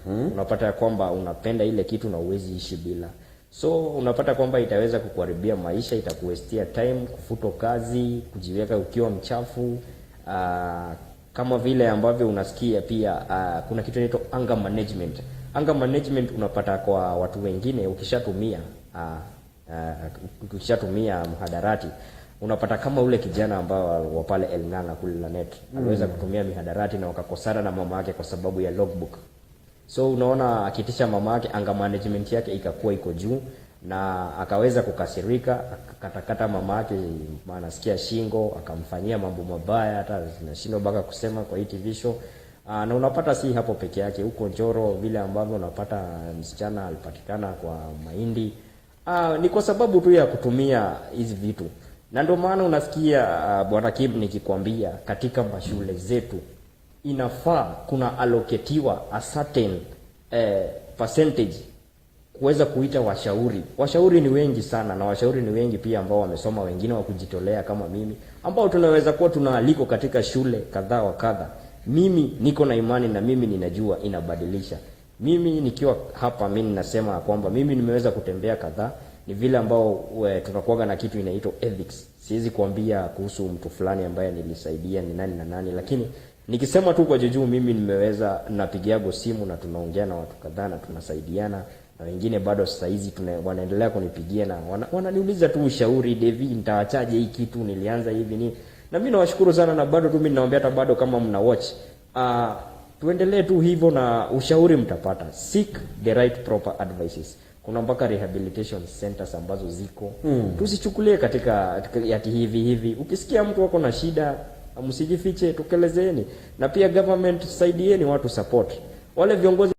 Unapata ya kwamba unapenda ile kitu na uwezi ishi bila. So unapata kwamba itaweza kukuharibia maisha, itakuwastia time, kufutwa kazi, kujiweka ukiwa mchafu. Kama vile ambavyo unasikia pia, kuna kitu inaitwa anger management. Anger management unapata kwa watu wengine, ukishatumia mhadarati, unapata kama ule kijana ambao wa pale Elng'ang'a kule Lanet aliweza kutumia mihadarati na wakakosana na mama yake kwa sababu ya logbook. So unaona akitisha mama yake, anger management yake ikakuwa iko juu na akaweza kukasirika, akakatakata mama yake, anasikia shingo, akamfanyia mambo mabaya, hata nashindwa mpaka kusema kwa hii TV show. Na unapata si hapo peke yake, huko Njoro vile ambavyo unapata msichana alipatikana kwa mahindi. Ni kwa sababu tu ya kutumia hizi vitu, na ndio maana unasikia, Bwana Kim, nikikwambia katika mashule zetu inafaa kuna allocatiwa a certain percentage kuweza kuita washauri. Washauri ni wengi sana, na washauri ni wengi pia ambao wamesoma, wengine wa kujitolea kama mimi, ambao tunaweza kuwa tunaalikwa katika shule kadha wa kadha. Mimi niko na imani na mimi ninajua inabadilisha. Mimi nikiwa hapa, mimi ninasema kwamba mimi nimeweza kutembea kadhaa, ni vile ambao tunakuwaga na kitu inaitwa ethics. Siwezi kuambia kuhusu mtu fulani ambaye nilisaidia ni nani na nani, lakini nikisema tu kwa jujuu, mimi nimeweza, napigiago simu na tunaongea na watu kadhaa na tunasaidiana na wengine bado sasa hizi wanaendelea kunipigia na wananiuliza tu ushauri, Devi, nitaachaje hii kitu, nilianza hivi nini. Na mimi nawashukuru sana, na bado tu mimi ninawaambia hata bado kama mna watch, tuendelee tu hivyo na ushauri mtapata. Seek the right proper advices. Kuna mpaka rehabilitation centers ambazo ziko. Tusichukulie katika ati hivi hivi. Ukisikia mtu wako na shida, msijifiche, tokelezeeni. Na pia government, saidieni watu, support wale viongozi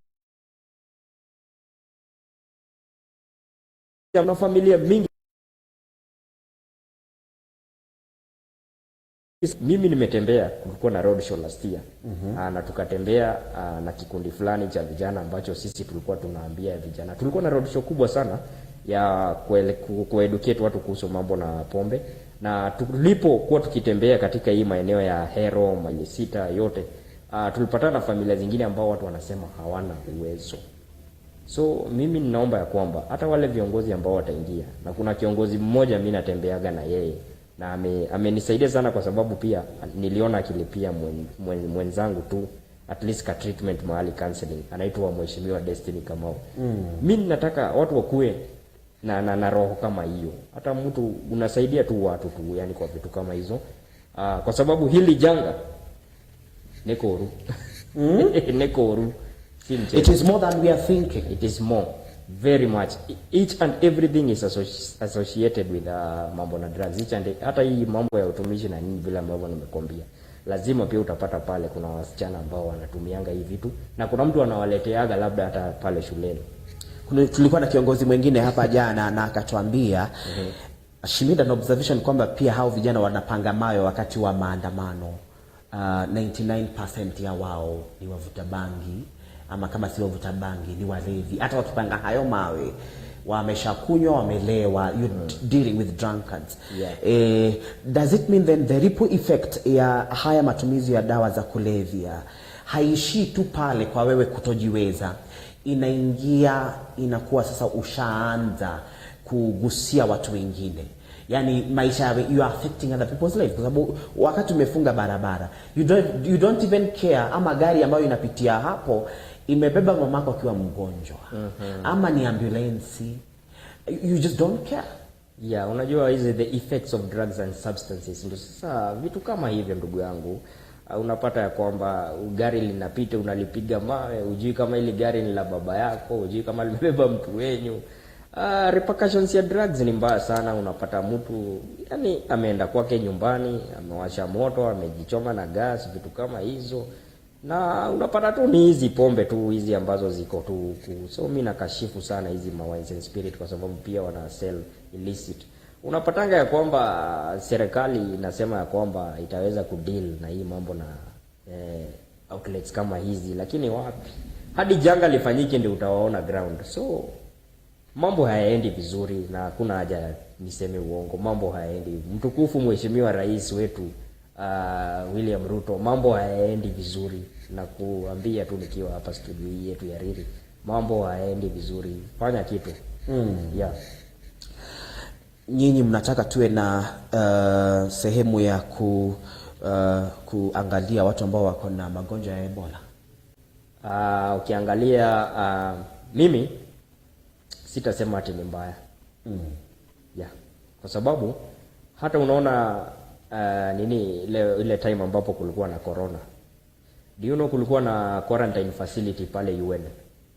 na familia mingi. Mimi nimetembea, kulikuwa na road show last year. Na tukatembea na kikundi fulani cha vijana ambacho sisi tulikuwa tunaambia vijana. Tulikuwa na road show kubwa sana ya kueducate watu kuhusu mambo na pombe, na tulipokuwa tukitembea katika hii maeneo ya Hero, Maili Sita yote, tulipatana na familia zingine ambao watu wanasema hawana uwezo. So mimi ninaomba ya kwamba hata wale viongozi ambao wataingia, na kuna kiongozi mmoja mimi natembeaga na yeye na amenisaidia sana, kwa sababu pia niliona akilipia mwenzangu tu at least ka treatment mahali counseling, anaitwa Mheshimiwa Destiny Kamau. Mimi nataka watu wakue na roho kama hiyo, hata mtu unasaidia tu watu tu, yani kwa vitu kama hizo, kwa sababu hili janga nekoru nekoru si mchezo. It is more than we are thinking. It is more, very much. Each and everything is associated with mambo na drugs. Each and hata hii mambo ya utumishi na nini vile ambavyo nimekwambia, lazima pia utapata pale kuna wasichana ambao wanatumianga hii vitu na kuna mtu anawaleteaga labda hata pale shuleni. Tulikuwa na kiongozi mwingine hapa jana na akatuambia, she made an observation kwamba pia hao vijana wanapanga mawe wakati wa maandamano. 99% ya wao ni wavuta bangi, ama kama si wavuta bangi ni walevi. Hata wakipanga hayo mawe wameshakunywa, wamelewa, you're dealing with drunkards. Does it mean then the ripple effect ya haya matumizi ya dawa za kulevya haishii tu pale kwa wewe kutojiweza, inaingia inakuwa sasa ushaanza kugusia watu wengine, yani maisha you are affecting other people's life, kwa sababu wakati umefunga barabara you don't even care ama gari ambayo inapitia hapo imebeba mamako akiwa mgonjwa ama ni ambulensi. You just don't care. Yeah, unajua hizi the effects of drugs and substances. Ndio sasa vitu kama hivyo, ndugu yangu. Unapata ya kwamba gari linapita, unalipiga mawe, hujui kama hili gari ni la baba yako, hujui kama limebeba mtu wenyu. Repercussions ya drugs ni mbaya sana. Unapata mtu yani ameenda kwake nyumbani, amewasha moto, amejichoma na gas, vitu kama hizo, na unapata tu ni hizi pombe tu hizi ambazo ziko tu huku. So mi nakashifu sana hizi ma wines and spirit kwa sababu pia wana sell illicit. Unapatanga ya kwamba serikali inasema ya kwamba itaweza kudeal na hii mambo na outlets kama hizi, lakini wapi, hadi janga lifanyike ndio utawaona ground. So mambo hayaendi vizuri, na hakuna haja ya niseme uongo, mambo hayaendi. Mtukufu Mheshimiwa Rais wetu William Ruto, mambo hayaendi vizuri, na kuambia tu nikiwa hapa studio hii yetu ya Riri, mambo hayaendi vizuri, fanya kitu. Yeah. Nyinyi mnataka tuwe na sehemu ya kuangalia watu ambao wako na magonjwa ya Ebola? Ukiangalia mimi sitasema ati ni mbaya. Yeah. Kwa sababu hata unaona nini ile time ambapo kulikuwa na corona, do you know kulikuwa na quarantine facility pale UN?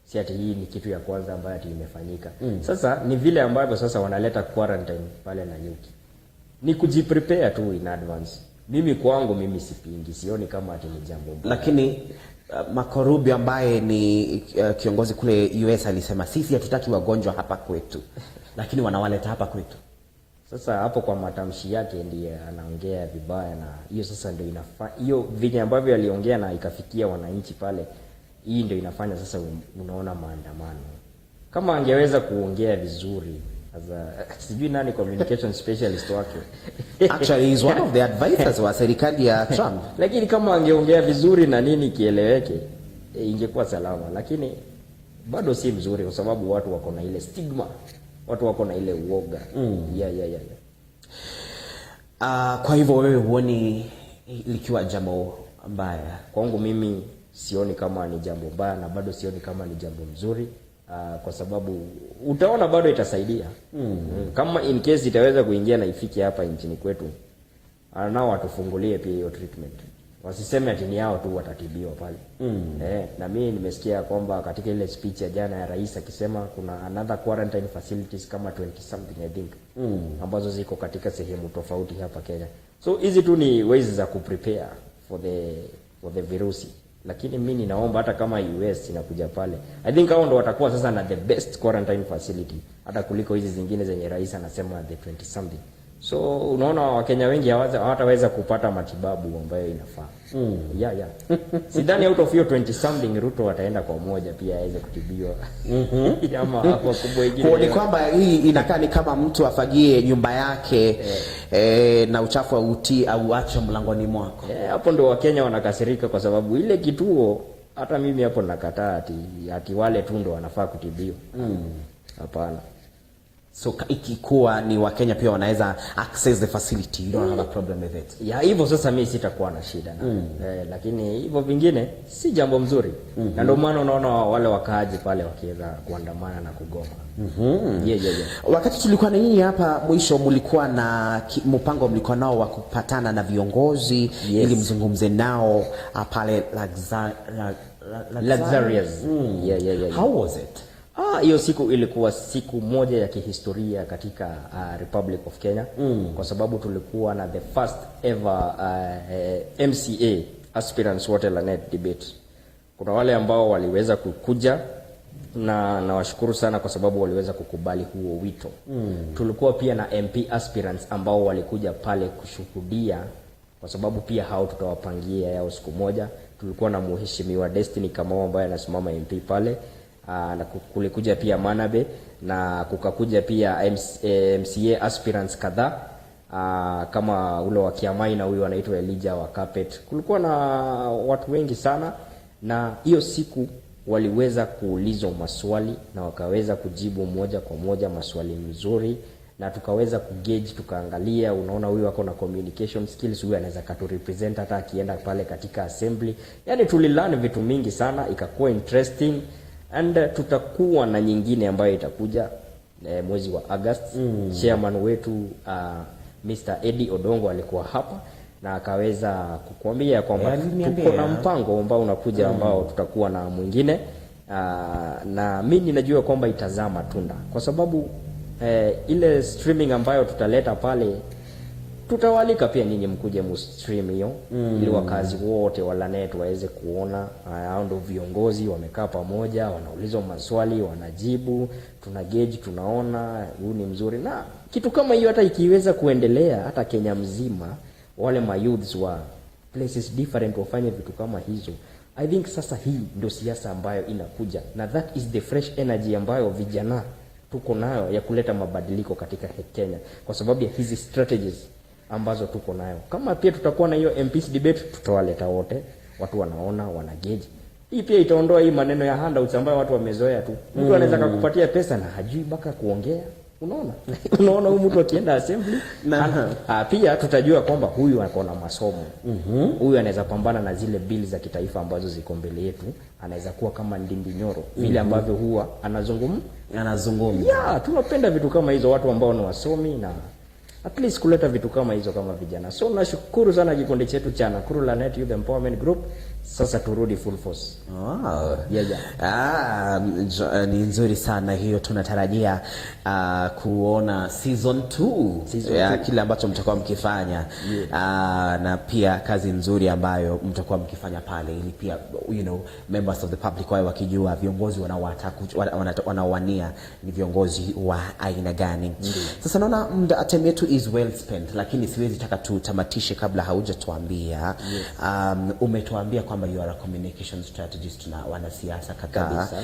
Si ati hii ni kitu ya kwanza ambayo ati imefanyika. Sasa ni vile ambavyo sasa wanaleta quarantine pale Nanyuki, ni kujiprepare tu in advance. Mimi kwangu mimi sipingi, sioni kama ati ni jambo mbaya. Lakini Marco Rubio ambaye ni kiongozi kule US alisema sisi hatutaki wagonjwa hapa kwetu, lakini wanawaleta hapa kwetu. Sasa hapo kwa matamshi yake ndiye anaongea vibaya, na hiyo sasa ndio inafa hiyo vile ambavyo aliongea na ikafikia wananchi pale, hii ndio inafanya sasa unaona maandamano. Kama angeweza kuongea vizuri as sijui nani communication specialist wake. Actually, he's one of the advisors wa serikali ya Trump. Lakini kama angeongea vizuri na nini kieleweke, ingekuwa salama, lakini bado si mzuri kwa sababu watu wako na ile stigma, watu wako na ile uoga. Yeah. Kwa hivyo wewe huoni likiwa jambo mbaya? Kwangu mimi sioni kama ni jambo mbaya na bado sioni kama ni jambo mzuri, kwa sababu utaona bado itasaidia. Kama in case itaweza kuingia na ifike hapa nchini kwetu, nao watufungulie pia hiyo treatment, wasiseme ati ni hao tu watatibiwa pale. Na mimi nimesikia kwamba katika ile speech ya jana ya rais akisema kuna another quarantine facilities kama 20 something, I think, ambazo ziko katika sehemu tofauti hapa Kenya. So hizi tu ni ways za kuprepare for the virusi, lakini mi ninaomba hata kama US inakuja pale, I think hao ndo watakuwa sasa na the best quarantine facility hata kuliko hizi zingine zenye rais anasema the 20 something. So unaona Wakenya wengi hawataweza kupata matibabu ambayo inafaa. Yeah. Sidhani out of hiyo 20 something Ruto wataenda kwa moja pia aweze kutibiwa ama wakubwa wengine. Ni kwamba hii inakaa ni kama mtu afagie nyumba yake na uchafu auti au ache mlangoni mwako. Eh, hapo ndo Wakenya wanakasirika kwa sababu ile kituo, hata mimi hapo nakataa ati wale tu ndo wanafaa kutibiwa. Hapana. So ikikuwa ni Wakenya pia wanaweza access the facility, you don't have a problem with it? Ya hivyo sasa mi sitakuwa na shida na lakini hivyo vingine si jambo mzuri, na ndio maana unaona wale wakaaji pale wakiweza kuandamana na kugoma. Yeah. Wakati tulikuwa na nyinyi hapa mwisho, mlikuwa na mpango mlikuwa nao wa kupatana na viongozi ili mzungumze nao pale Luxurious. Yeah. How was it? Ah, hiyo siku ilikuwa siku moja ya kihistoria katika Republic of Kenya kwa sababu tulikuwa na the first ever MCA aspirants wote Lanet debate. Kuna wale ambao waliweza kukuja na nawashukuru sana kwa sababu waliweza kukubali huo wito. Tulikuwa pia na MP aspirants ambao walikuja pale kushuhudia kwa sababu pia hao tutawapangia yao siku moja. Tulikuwa na Mheshimiwa Destiny Kamau ambaye anasimama MP pale. Na kulikuja pia Manabe na kukakuja pia MCA aspirants kadhaa, kama ule wa Kiamai na huyu anaitwa Elijah wa Carpet. Kulikuwa na watu wengi sana, na hiyo siku waliweza kuulizwa maswali na wakaweza kujibu moja kwa moja maswali mzuri, na tukaweza kugauge, tukaangalia, unaona huyu ako na communication skills, huyu anaweza katu represent hata akienda pale katika assembly. Yani tulilearn vitu mingi sana, ikakuwa interesting and tutakuwa na nyingine ambayo itakuja mwezi wa August. Chairman wetu Mr. Eddie Odongo alikuwa hapa na akaweza kukuambia kwamba Aliniambia. Tuko na mpango ambao unakuja ambao tutakuwa na mwingine, na mi ninajua kwamba itazaa matunda kwa sababu ile streaming ambayo tutaleta pale, tutawalika pia nyinyi mkuje mustream hiyo ili wakazi wote wa Lanet waweze kuona. Hao ndio viongozi wamekaa pamoja, wanaulizwa maswali, wanajibu, tuna gauge, tunaona huu ni mzuri. Na kitu kama hiyo hata ikiweza kuendelea hata Kenya mzima, wale mayouths wa places different wafanye vitu kama hizo, I think sasa hii ndio siasa ambayo inakuja, na that is the fresh energy ambayo vijana tuko nayo ya kuleta mabadiliko katika Kenya kwa sababu ya hizi strategies ambazo tuko nayo. Kama pia tutakuwa na hiyo MPs debate, tutawaleta wote, watu wanaona, wana gauge. Hii pia itaondoa hii maneno ya handouts ambayo watu wamezoea tu. Mtu anaweza kukupatia pesa na hajui mpaka kuongea. Unaona? Unaona huyu mtu akienda assembly pia tutajua kwamba huyu ako na masomo. Huyu anaweza pambana na zile bill za kitaifa ambazo ziko mbele yetu. Anaweza kuwa kama Ndindi Nyoro vile ambavyo huwa anazungumza. Anazungumza. Yeah, tunapenda vitu kama hizo, watu ambao ni wasomi na at least kuleta vitu kama hizo kama vijana. So nashukuru sana kikundi chetu cha Nakuru Lanet Youth Empowerment Group. Sasa turudi full force. Wow. Yeah. Ah, ni nzuri sana hiyo. Tunatarajia kuona season 2 Season ya two. Kile ambacho mtakuwa mkifanya na pia kazi nzuri ambayo mtakuwa mkifanya pale, ili pia members of the public wawe wakijua viongozi wanaowania ni viongozi wa aina gani. Sasa naona muda, time yetu is well spent, lakini siwezi taka tutamatishe kabla haujatuambia. Umetuambia kwamba you are a communication strategist na wanasiasa kadhaa. Kabisa.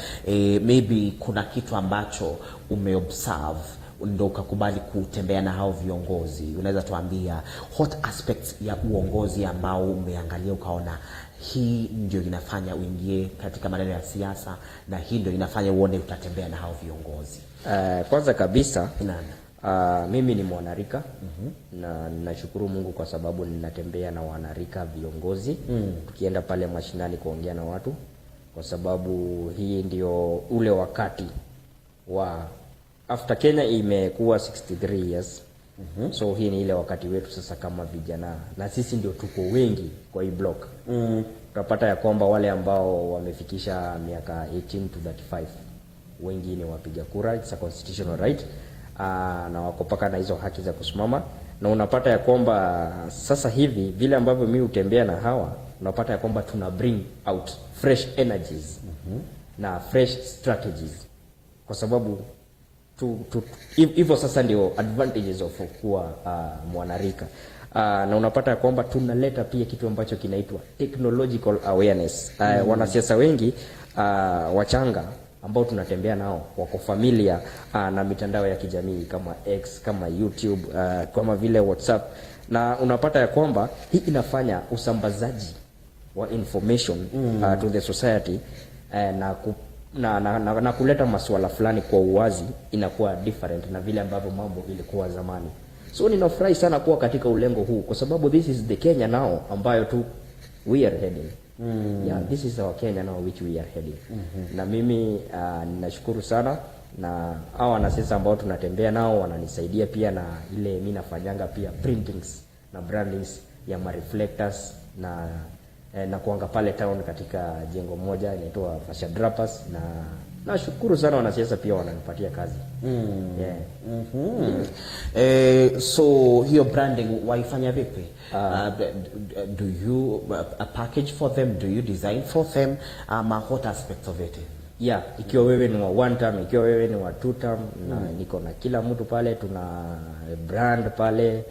Maybe kuna kitu ambacho umeobserve ndo ukakubali kutembea na hao viongozi. Unaweza tuambia what aspects ya uongozi ambao umeangalia ukaona hii ndio inafanya uingie katika maneno ya siasa na hii ndio inafanya uone utatembea na hao viongozi? Kwanza kabisa, Naam. Mimi ni mwanarika na nashukuru Mungu kwa sababu ninatembea na wanarika viongozi tukienda pale mashinani kuongea na watu, kwa sababu hii ndio ule wakati wa after Kenya imekuwa 63 years. So hii ni ile wakati wetu sasa kama vijana, na sisi ndio tuko wengi kwa hii block. Utapata ya kwamba wale ambao wamefikisha miaka 18 to 35 wengi ni wapiga kura, it's a constitutional right, na wako paka na hizo haki za kusimama. Na unapata ya kwamba sasa hivi vile ambavyo mi hutembea na hawa, unapata ya kwamba tuna bring out fresh energies na fresh strategies kwa sababu hivyo sasa ndio advantages of kuwa mwanarika. Na unapata ya kwamba tunaleta pia kitu ambacho kinaitwa technological awareness. Wanasiasa wengi wachanga ambao tunatembea nao wako familiar na mitandao ya kijamii kama X, kama YouTube, kama vile WhatsApp, na unapata ya kwamba hii inafanya usambazaji wa information to the society na kuleta masuala fulani kwa uwazi inakuwa different na vile ambavyo mambo ilikuwa zamani. So ninafurahi sana kuwa katika ulengo huu kwa sababu this is the Kenya now ambayo tu we are heading. Yeah, this is our Kenya now which we are heading. Na mimi ninashukuru sana na hawa wanasiasa ambao tunatembea nao wananisaidia pia na ile mi nafanyanga pia printings na brandings ya ma reflectors na kuanga pale town katika jengo moja inaitwa Fasha Drapers, na nashukuru sana wanasiasa pia wananipatia kazi. Yeah. So hiyo branding waifanya vipi? Do you a package for them? Do you design for them? What aspects of it? Yeah, ikiwa wewe ni wa one term, ikiwa wewe ni wa two term, na niko na kila mtu pale, tuna brand pale,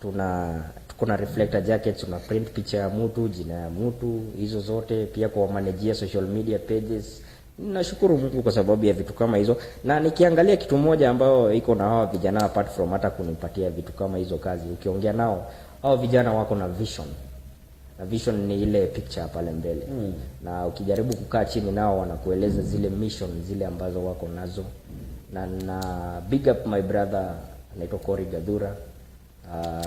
tuna kuna reflector jackets, tuna print picha ya mtu, jina ya mtu, hizo zote pia kwa managea social media pages. Nashukuru Mungu kwa sababu ya vitu kama hizo, na nikiangalia kitu moja ambayo iko na hawa vijana, apart from hata kunipatia vitu kama hizo kazi, ukiongea nao hao vijana wako na vision, na vision ni ile picture pale mbele na ukijaribu kukaa chini nao wanakueleza zile mission zile ambazo wako nazo. Na big up my brother anaitwa Cory Gathura.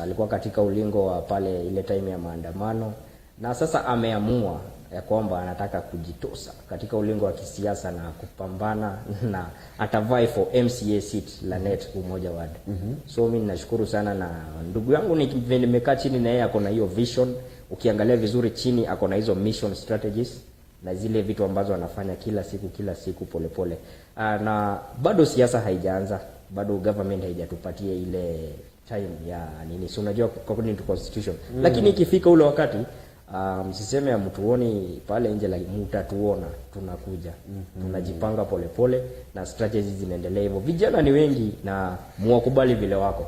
Alikuwa katika ulingo wa pale ile time ya maandamano na sasa ameamua ya kwamba anataka kujitosa katika ulingo wa kisiasa na kupambana na atavie for MCA seat Lanet Umoja Ward. So mimi ninashukuru sana na ndugu yangu nimekaa chini na yeye, ako na hiyo vision. Ukiangalia vizuri chini ako na hizo mission strategies na zile vitu ambazo anafanya kila siku kila siku polepole. Na bado siasa haijaanza, bado government haijatupatia ile time ya nini, si unajua according to constitution. Lakini ikifika ule wakati, msiseme hamtuoni pale nje, lakini mtatuona tunakuja. Tunajipanga polepole na strategies zinaendelea hivyo. Vijana ni wengi na muwakubali vile wako.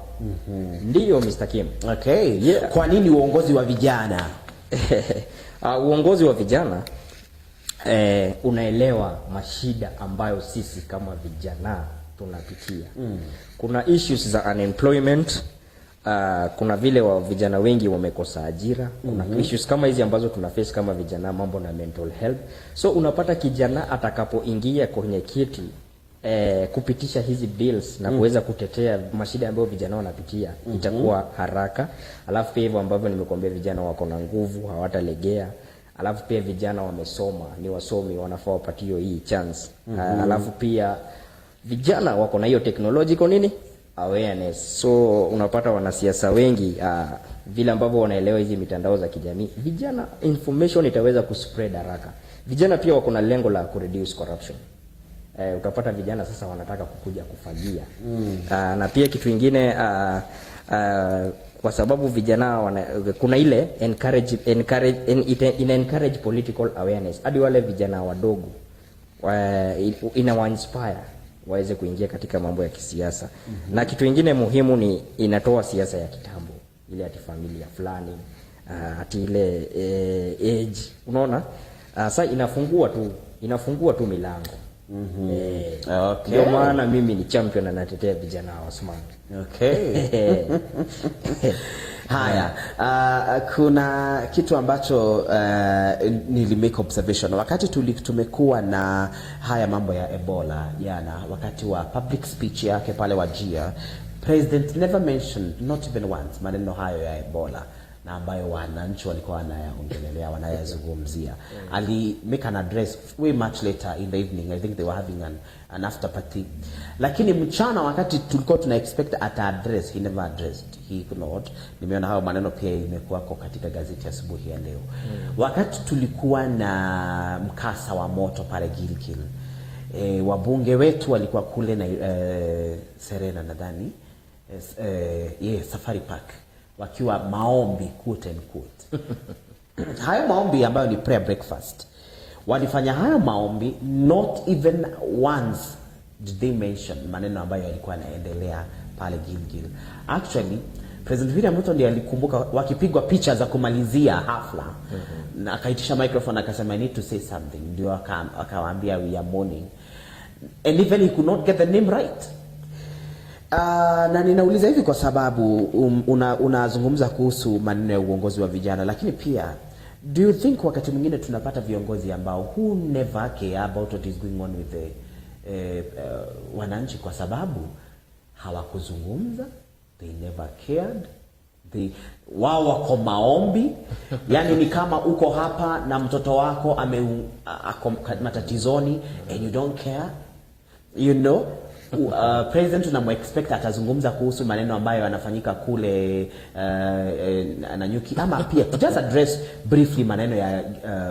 Ndiyo Mr. Kim. Okay. Yeah. Kwa nini uongozi wa vijana? Uongozi wa vijana unaelewa mashida ambayo sisi kama vijana tunapitia. Kuna issues za unemployment. Kuna vile wa vijana wengi wamekosa ajira. Kuna issues kama hizi ambazo tuna face kama vijana, mambo na mental health. So unapata kijana atakapoingia kwenye kiti kupitisha hizi bills na kuweza kutetea mashida ambayo vijana wanapitia, itakuwa haraka. Alafu pia hivyo ambavyo nimekuambia, vijana wako na nguvu, hawatalegea. Alafu pia vijana wamesoma, ni wasomi, wanafaa wapatiwe hii chance. Alafu pia vijana wako na hiyo technological nini awareness, so unapata wanasiasa wengi, vile ambavyo wanaelewa hizi mitandao za kijamii, vijana information itaweza kuspread haraka. Vijana pia wako na lengo la kureduce corruption. Utapata vijana sasa wanataka kukuja kufagia. Na pia kitu ingine, kwa sababu vijana kuna ile encourage, encourage, ina encourage political awareness hadi wale vijana wadogo inawa inspire waweze kuingia katika mambo ya kisiasa. Na kitu ingine muhimu ni inatoa siasa ya kitambo ile ati familia fulani, ati ile age, unaona, sasa inafungua tu milango. Ndio maana mimi ni champion na natetea vijana wa smart. Okay. Haya, kuna kitu ambacho nili make observation wakati tumekuwa na haya mambo ya Ebola jana, wakati wa public speech yake pale Wajir, President never mentioned, not even once, maneno hayo ya Ebola na ambayo wananchi walikuwa wanayaongelelea, wanayazungumzia. Ali make an address way much later in the evening. I think they were having an after party, lakini mchana wakati tulikuwa tuna expect ata address, he never addressed, he ignored. Nimeona hayo maneno pia imekuwako katika gazeti asubuhi ya leo. Wakati tulikuwa na mkasa wa moto pale Gilgil, wabunge wetu walikuwa kule na Serena nadhani, yeah, Safari Park wakiwa maombi, quote and quote. Hayo maombi ambayo ni prayer breakfast, walifanya hayo maombi, not even once did they mention maneno ambayo yalikuwa yanaendelea pale Gilgil. Actually, President William Ruto ndiye alikumbuka wakipigwa picha za kumalizia hafla, na akaitisha microphone akasema, "I need to say something." Ndio akawaambia, "We are mourning," and even he could not get the name right. Na ninauliza hivi kwa sababu unazungumza kuhusu maneno ya uongozi wa vijana, lakini pia do you think wakati mwingine tunapata viongozi ambao who never care about what is going on with the wananchi kwa sababu hawakuzungumza, they never cared, wao wako maombi? Yani ni kama uko hapa na mtoto wako ako matatizoni and you don't care. President tunamuexpect atazungumza kuhusu maneno ambayo yanafanyika kule Nanyuki, ama pia to just address briefly maneno ya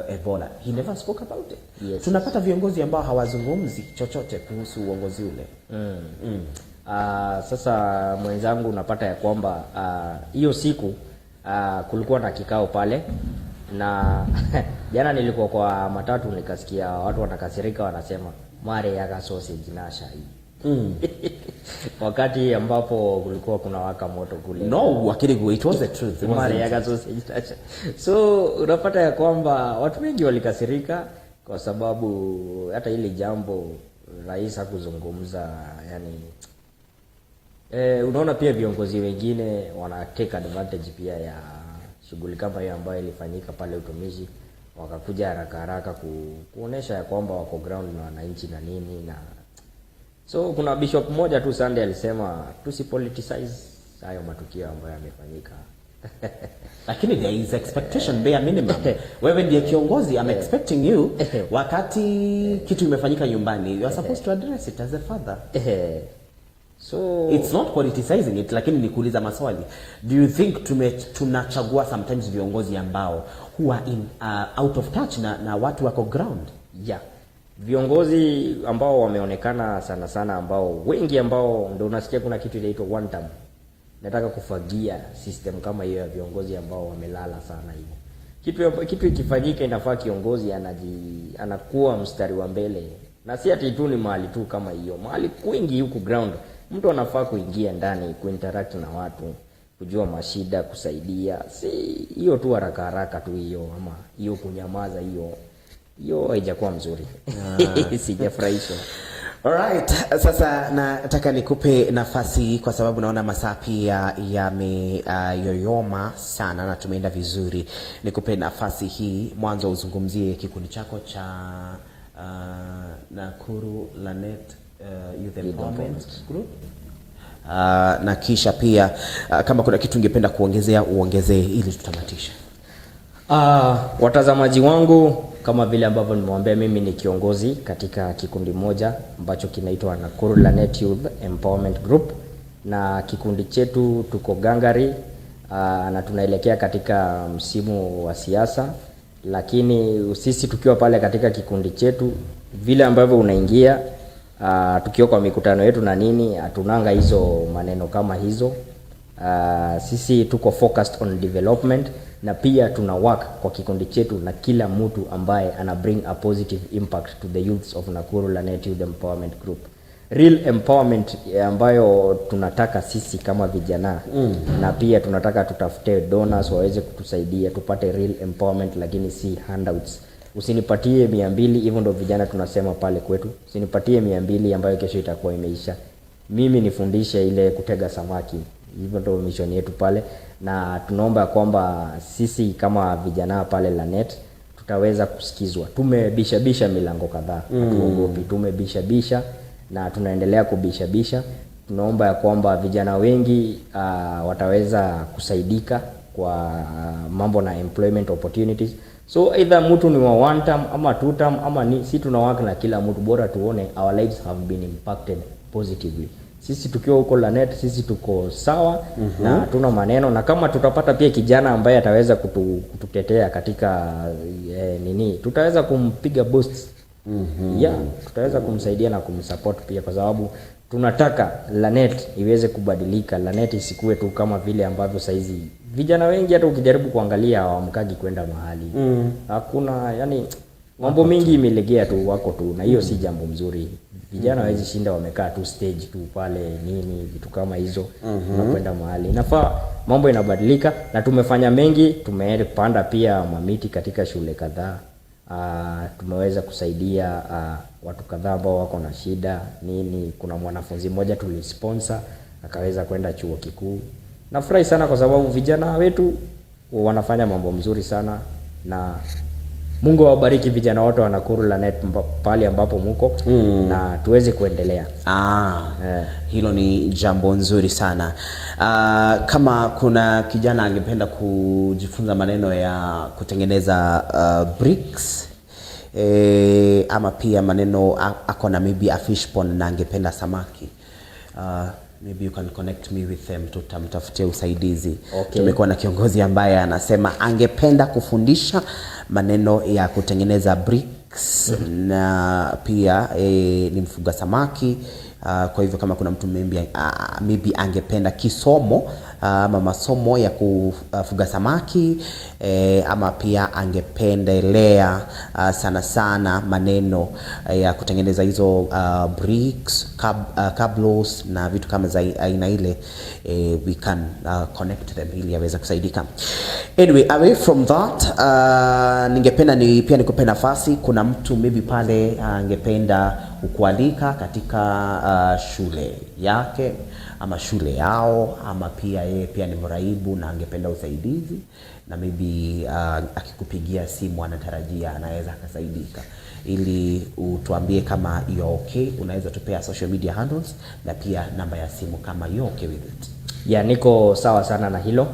Ebola. He never spoke about it. Tunapata viongozi ambao hawazungumzi chochote kuhusu uongozi ule. Sasa mwenzangu, unapata ya kwamba hiyo siku kulikuwa na kikao pale, na jana nilikuwa kwa matatu nikasikia watu wanakasirika, wanasema mare yaka sausage na shai wakati ambapo kulikuwa kuna waka moto kule. No, lakini it was the truth. It Mare wasn't. yaka sausage na shai. So unapata ya kwamba watu wengi walikasirika kwa sababu hata hili jambo rais hakuzungumza, yani. Unaona pia viongozi wengine wana take advantage pia ya shughuli kama hiyo ambayo ilifanyika pale utumishi, wakakuja haraka haraka kuonesha ya kwamba wako ground na wananchi na nini. Na so kuna bishop mmoja tu Sunday alisema tusipoliticize hayo matukio ambayo yamefanyika. Lakini there is expectation, bare minimum. Wewe ndiye kiongozi, I'm expecting you. Wakati kitu imefanyika nyumbani, you are supposed to address it as a father. So It's not politicizing it, lakini ni kuuliza maswali. Do you think tunachagua sometimes viongozi ambao huwa in out of touch na watu wako ground? Yeah, viongozi ambao wameonekana sana sana, ambao wengi ambao ndio unasikia kuna kitu inaitwa one term. Nataka kufagia system kama hiyo ya viongozi ambao wamelala sana hivyo. Kitu ikifanyika inafaa kiongozi anakuwa mstari wa mbele, na si ati tu ni mahali tu kama hiyo, mahali kwingi huku ground mtu anafaa kuingia ndani, kuinteract na watu, kujua mashida, kusaidia. Si hiyo tu haraka haraka tu hiyo, ama hiyo kunyamaza, hiyo hiyo haijakuwa mzuri. Sijafurahishwa. Alright, sasa nataka nikupe nafasi kwa sababu naona masaa pia yameyoyoma sana na tumeenda vizuri. Nikupe nafasi hii mwanzo uzungumzie kikundi chako cha Nakuru Lanet Youth Empowerment Group. Na kisha pia kama kuna kitu ungependa kuongezea uongezee ili tutamatishe. Watazamaji wangu, kama vile ambavyo nimewambia, mimi ni kiongozi katika kikundi moja ambacho kinaitwa Nakuru Lanet Youth Empowerment Group, na kikundi chetu tuko gangari na tunaelekea katika msimu wa siasa, lakini sisi tukiwa pale katika kikundi chetu, vile ambavyo unaingia tukiwa kwa mikutano yetu na nini, hatunanga hizo maneno kama hizo. Sisi tuko focused on development na pia tuna work kwa kikundi chetu na kila mtu ambaye ana bring a positive impact to the youths of Nakuru Lanet Youth Empowerment Group. Real empowerment ambayo tunataka sisi kama vijana na pia tunataka tutafute donors waweze kutusaidia tupate real empowerment, lakini si handouts. Usinipatie 200, hivyo ndo vijana tunasema pale kwetu. Usinipatie 200 ambayo kesho itakuwa imeisha. Mimi nifundishe ile kutega samaki. Hivyo ndo mission yetu pale, na tunaomba kwamba sisi kama vijana pale Lanet tutaweza kusikizwa. Tumebishabisha milango kadhaa, hatuogopi. Tumebishabisha na tunaendelea kubishabisha. Tunaomba ya kwamba vijana wengi wataweza kusaidika kwa mambo na employment opportunities. So either mtu ni wa one term ama two term ama ni si tuna work na kila mtu, bora tuone our lives have been impacted positively. Sisi tukiwa huko Lanet, sisi tuko sawa na hatuna maneno, na kama tutapata pia kijana ambaye ataweza kututetea katika nini, tutaweza kumpiga boost. Yeah, tutaweza kumsaidia na kumsupport pia, kwa sababu tunataka Lanet iweze kubadilika. Lanet isikuwe tu kama vile ambavyo saizi vijana wengi hata ukijaribu kuangalia hawamkagi kwenda mahali. Hakuna, yani mambo mingi imelegea tu, wako tu, na hiyo si jambo mzuri. Vijana hawezi shinda wamekaa tu stage tu pale nini vitu kama hizo na kwenda mahali. Inafaa mambo inabadilika, na tumefanya mengi. Tumepanda pia mamiti katika shule kadhaa. Tumeweza kusaidia watu kadhaa ambao wako na shida nini. Kuna mwanafunzi mmoja tulisponsor akaweza kwenda chuo kikuu. Nafurahi sana kwa sababu vijana wetu wanafanya mambo mzuri sana, na Mungu awabariki vijana wote wa Nakuru Lanet pale ambapo muko na tuweze kuendelea. Hilo ni jambo nzuri sana. Kama kuna kijana angependa kujifunza maneno ya kutengeneza bricks ama pia maneno ako na maybe a fish pond na angependa samaki, maybe you can connect me with them, tutamtafutia usaidizi. Tumekuwa na kiongozi ambaye anasema angependa kufundisha maneno ya kutengeneza bricks na pia ni mfuga samaki. Kwa hivyo kama kuna mtu maybe angependa kisomo ama masomo ya kufuga samaki ama pia angependelea sana sana maneno ya kutengeneza hizo bricks, cablos na vitu kama za aina ile, we can connect them ili aweze kusaidika. Anyway, away from that, ningependa ni pia nikupe nafasi, kuna mtu maybe pale angependa kukualika katika shule yake ama shule yao, ama pia yeye pia ni mraibu na angependa usaidizi, na maybe akikupigia simu anatarajia anaweza akasaidika, ili utuambie kama you're okay. Unaweza tupea social media handles na pia namba ya simu kama you're okay with it. Yeah, niko sawa sana na hilo.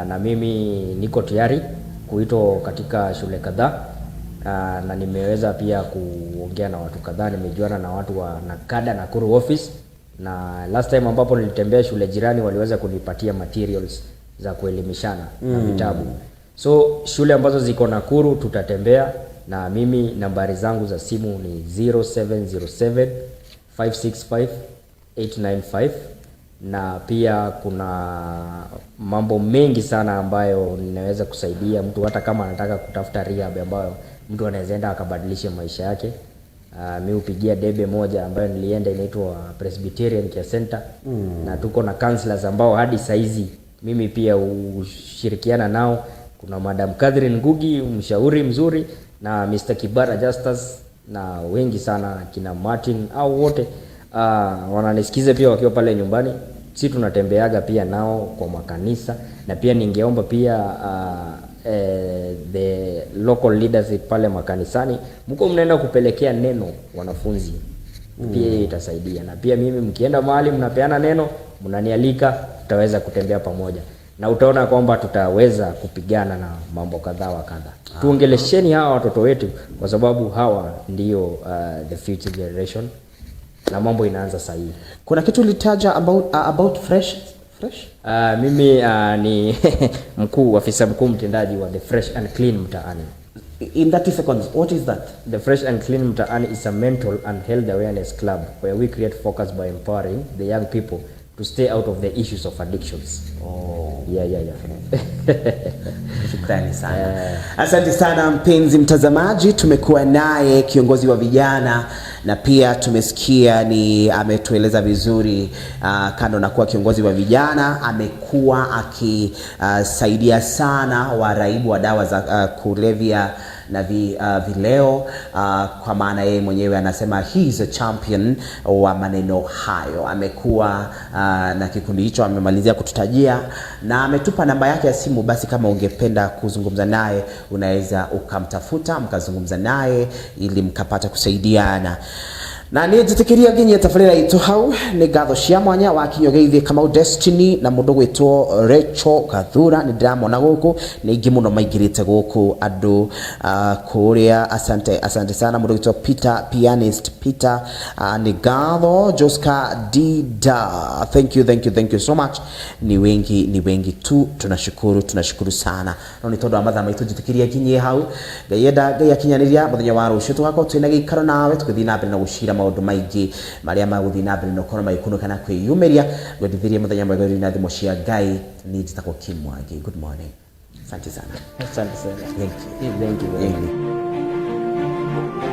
Na mimi niko tayari kuitwa katika shule kadhaa, na nimeweza pia kuongea na watu kadhaa. Nimejuana na watu wa NACADA Nakuru office, na last time ambapo nilitembea shule jirani waliweza kunipatia materials za kuelimishana na vitabu. So shule ambazo ziko Nakuru tutatembea, na mimi nambari zangu za simu ni 0707 565 895. Na pia kuna mambo mengi sana ambayo ninaweza kusaidia mtu, hata kama anataka kutafuta rehab ambayo mtu anaweza enda akabadilisha maisha yake. Mi hupigia debe moja ambayo nilienda inaitwa Presbyterian Care Center, na tuko na counselors ambao hadi saizi mimi pia hushirikiana nao. Kuna Madam Catherine Ngugi, mshauri mzuri, na Mr. Kibara Justus na wengi sana kina Martin au wote wananisikiza pia wakiwa pale nyumbani. Si tunatembeaga pia nao kwa makanisa, na pia ningeomba pia the local leaders pale makanisani, mko mnaenda kupelekea neno wanafunzi pia, hiyo itasaidia. Na pia mimi mkienda mahali mnapeana neno, mnanialika, tutaweza kutembea pamoja na utaona kwamba tutaweza kupigana na mambo kadha wa kadha. Tuongelesheni hawa watoto wetu kwa sababu hawa ndio the future generation na mambo inaanza sahihi. Kuna kitu ulitaja about fresh fresh. Mimi ni mkuu, afisa mkuu mtendaji wa the Fresh and Clean Mtaani. In 30 seconds, what is that? The Fresh and Clean Mtaani is a mental and health awareness club where we create focus by empowering the young people to stay out of the issues of addictions. Oh. Yeah. Shukrani sana. Asante sana mpenzi mtazamaji, tumekuwa naye kiongozi wa vijana na pia tumesikia ni ametueleza vizuri, kando na kuwa kiongozi wa vijana amekuwa akisaidia sana waraibu wa dawa za kulevya na vileo, kwa maana yeye mwenyewe anasema he is a champion wa maneno hayo. Amekuwa na kikundi hicho, amemalizia kututajia na ametupa namba yake ya simu. Basi kama ungependa kuzungumza naye unaweza ukamtafuta mkazungumza naye ili mkapata kusaidiana. Na nä njä tä kä ria nginyie tabarä ra itå hau nä ngatho cia mwanya wakinywo geithie Kamau Destiny na må ndå gwätwo Rachel Gathura. Nä ndĩramona gå kå nä aingä må no maingä rä te gå kå andå kå rä a. Asante, asante sana må ndå gwätwo Peter Pianist Peter, nä ngatho. Joska Dida, thank you, thank you, thank you so much. Ni wengi, ni wengi tu, tunashukuru, tunashukuru sana. No nä tondå wa mathaa maitå njä tä kä ria nginyie hau. Ngai enda, Ngai akinyanĩria, mũthenya wa rũciũ tũgakorwo twĩna gĩikaro nawe tũgĩthiĩ na mbere na gũcira maũndũ maingĩ marĩa magũthiĩ na mbere na ũkorwo magĩkunũka na kwĩyumĩria. Ngwendithĩrie mũthenya mwega ũrĩ na thimo cia Ngai. Niĩ njĩtagwo Kim Mwangi. Good morning, asante sana. Asante sana. Thank you. Thank you very Thank much. You.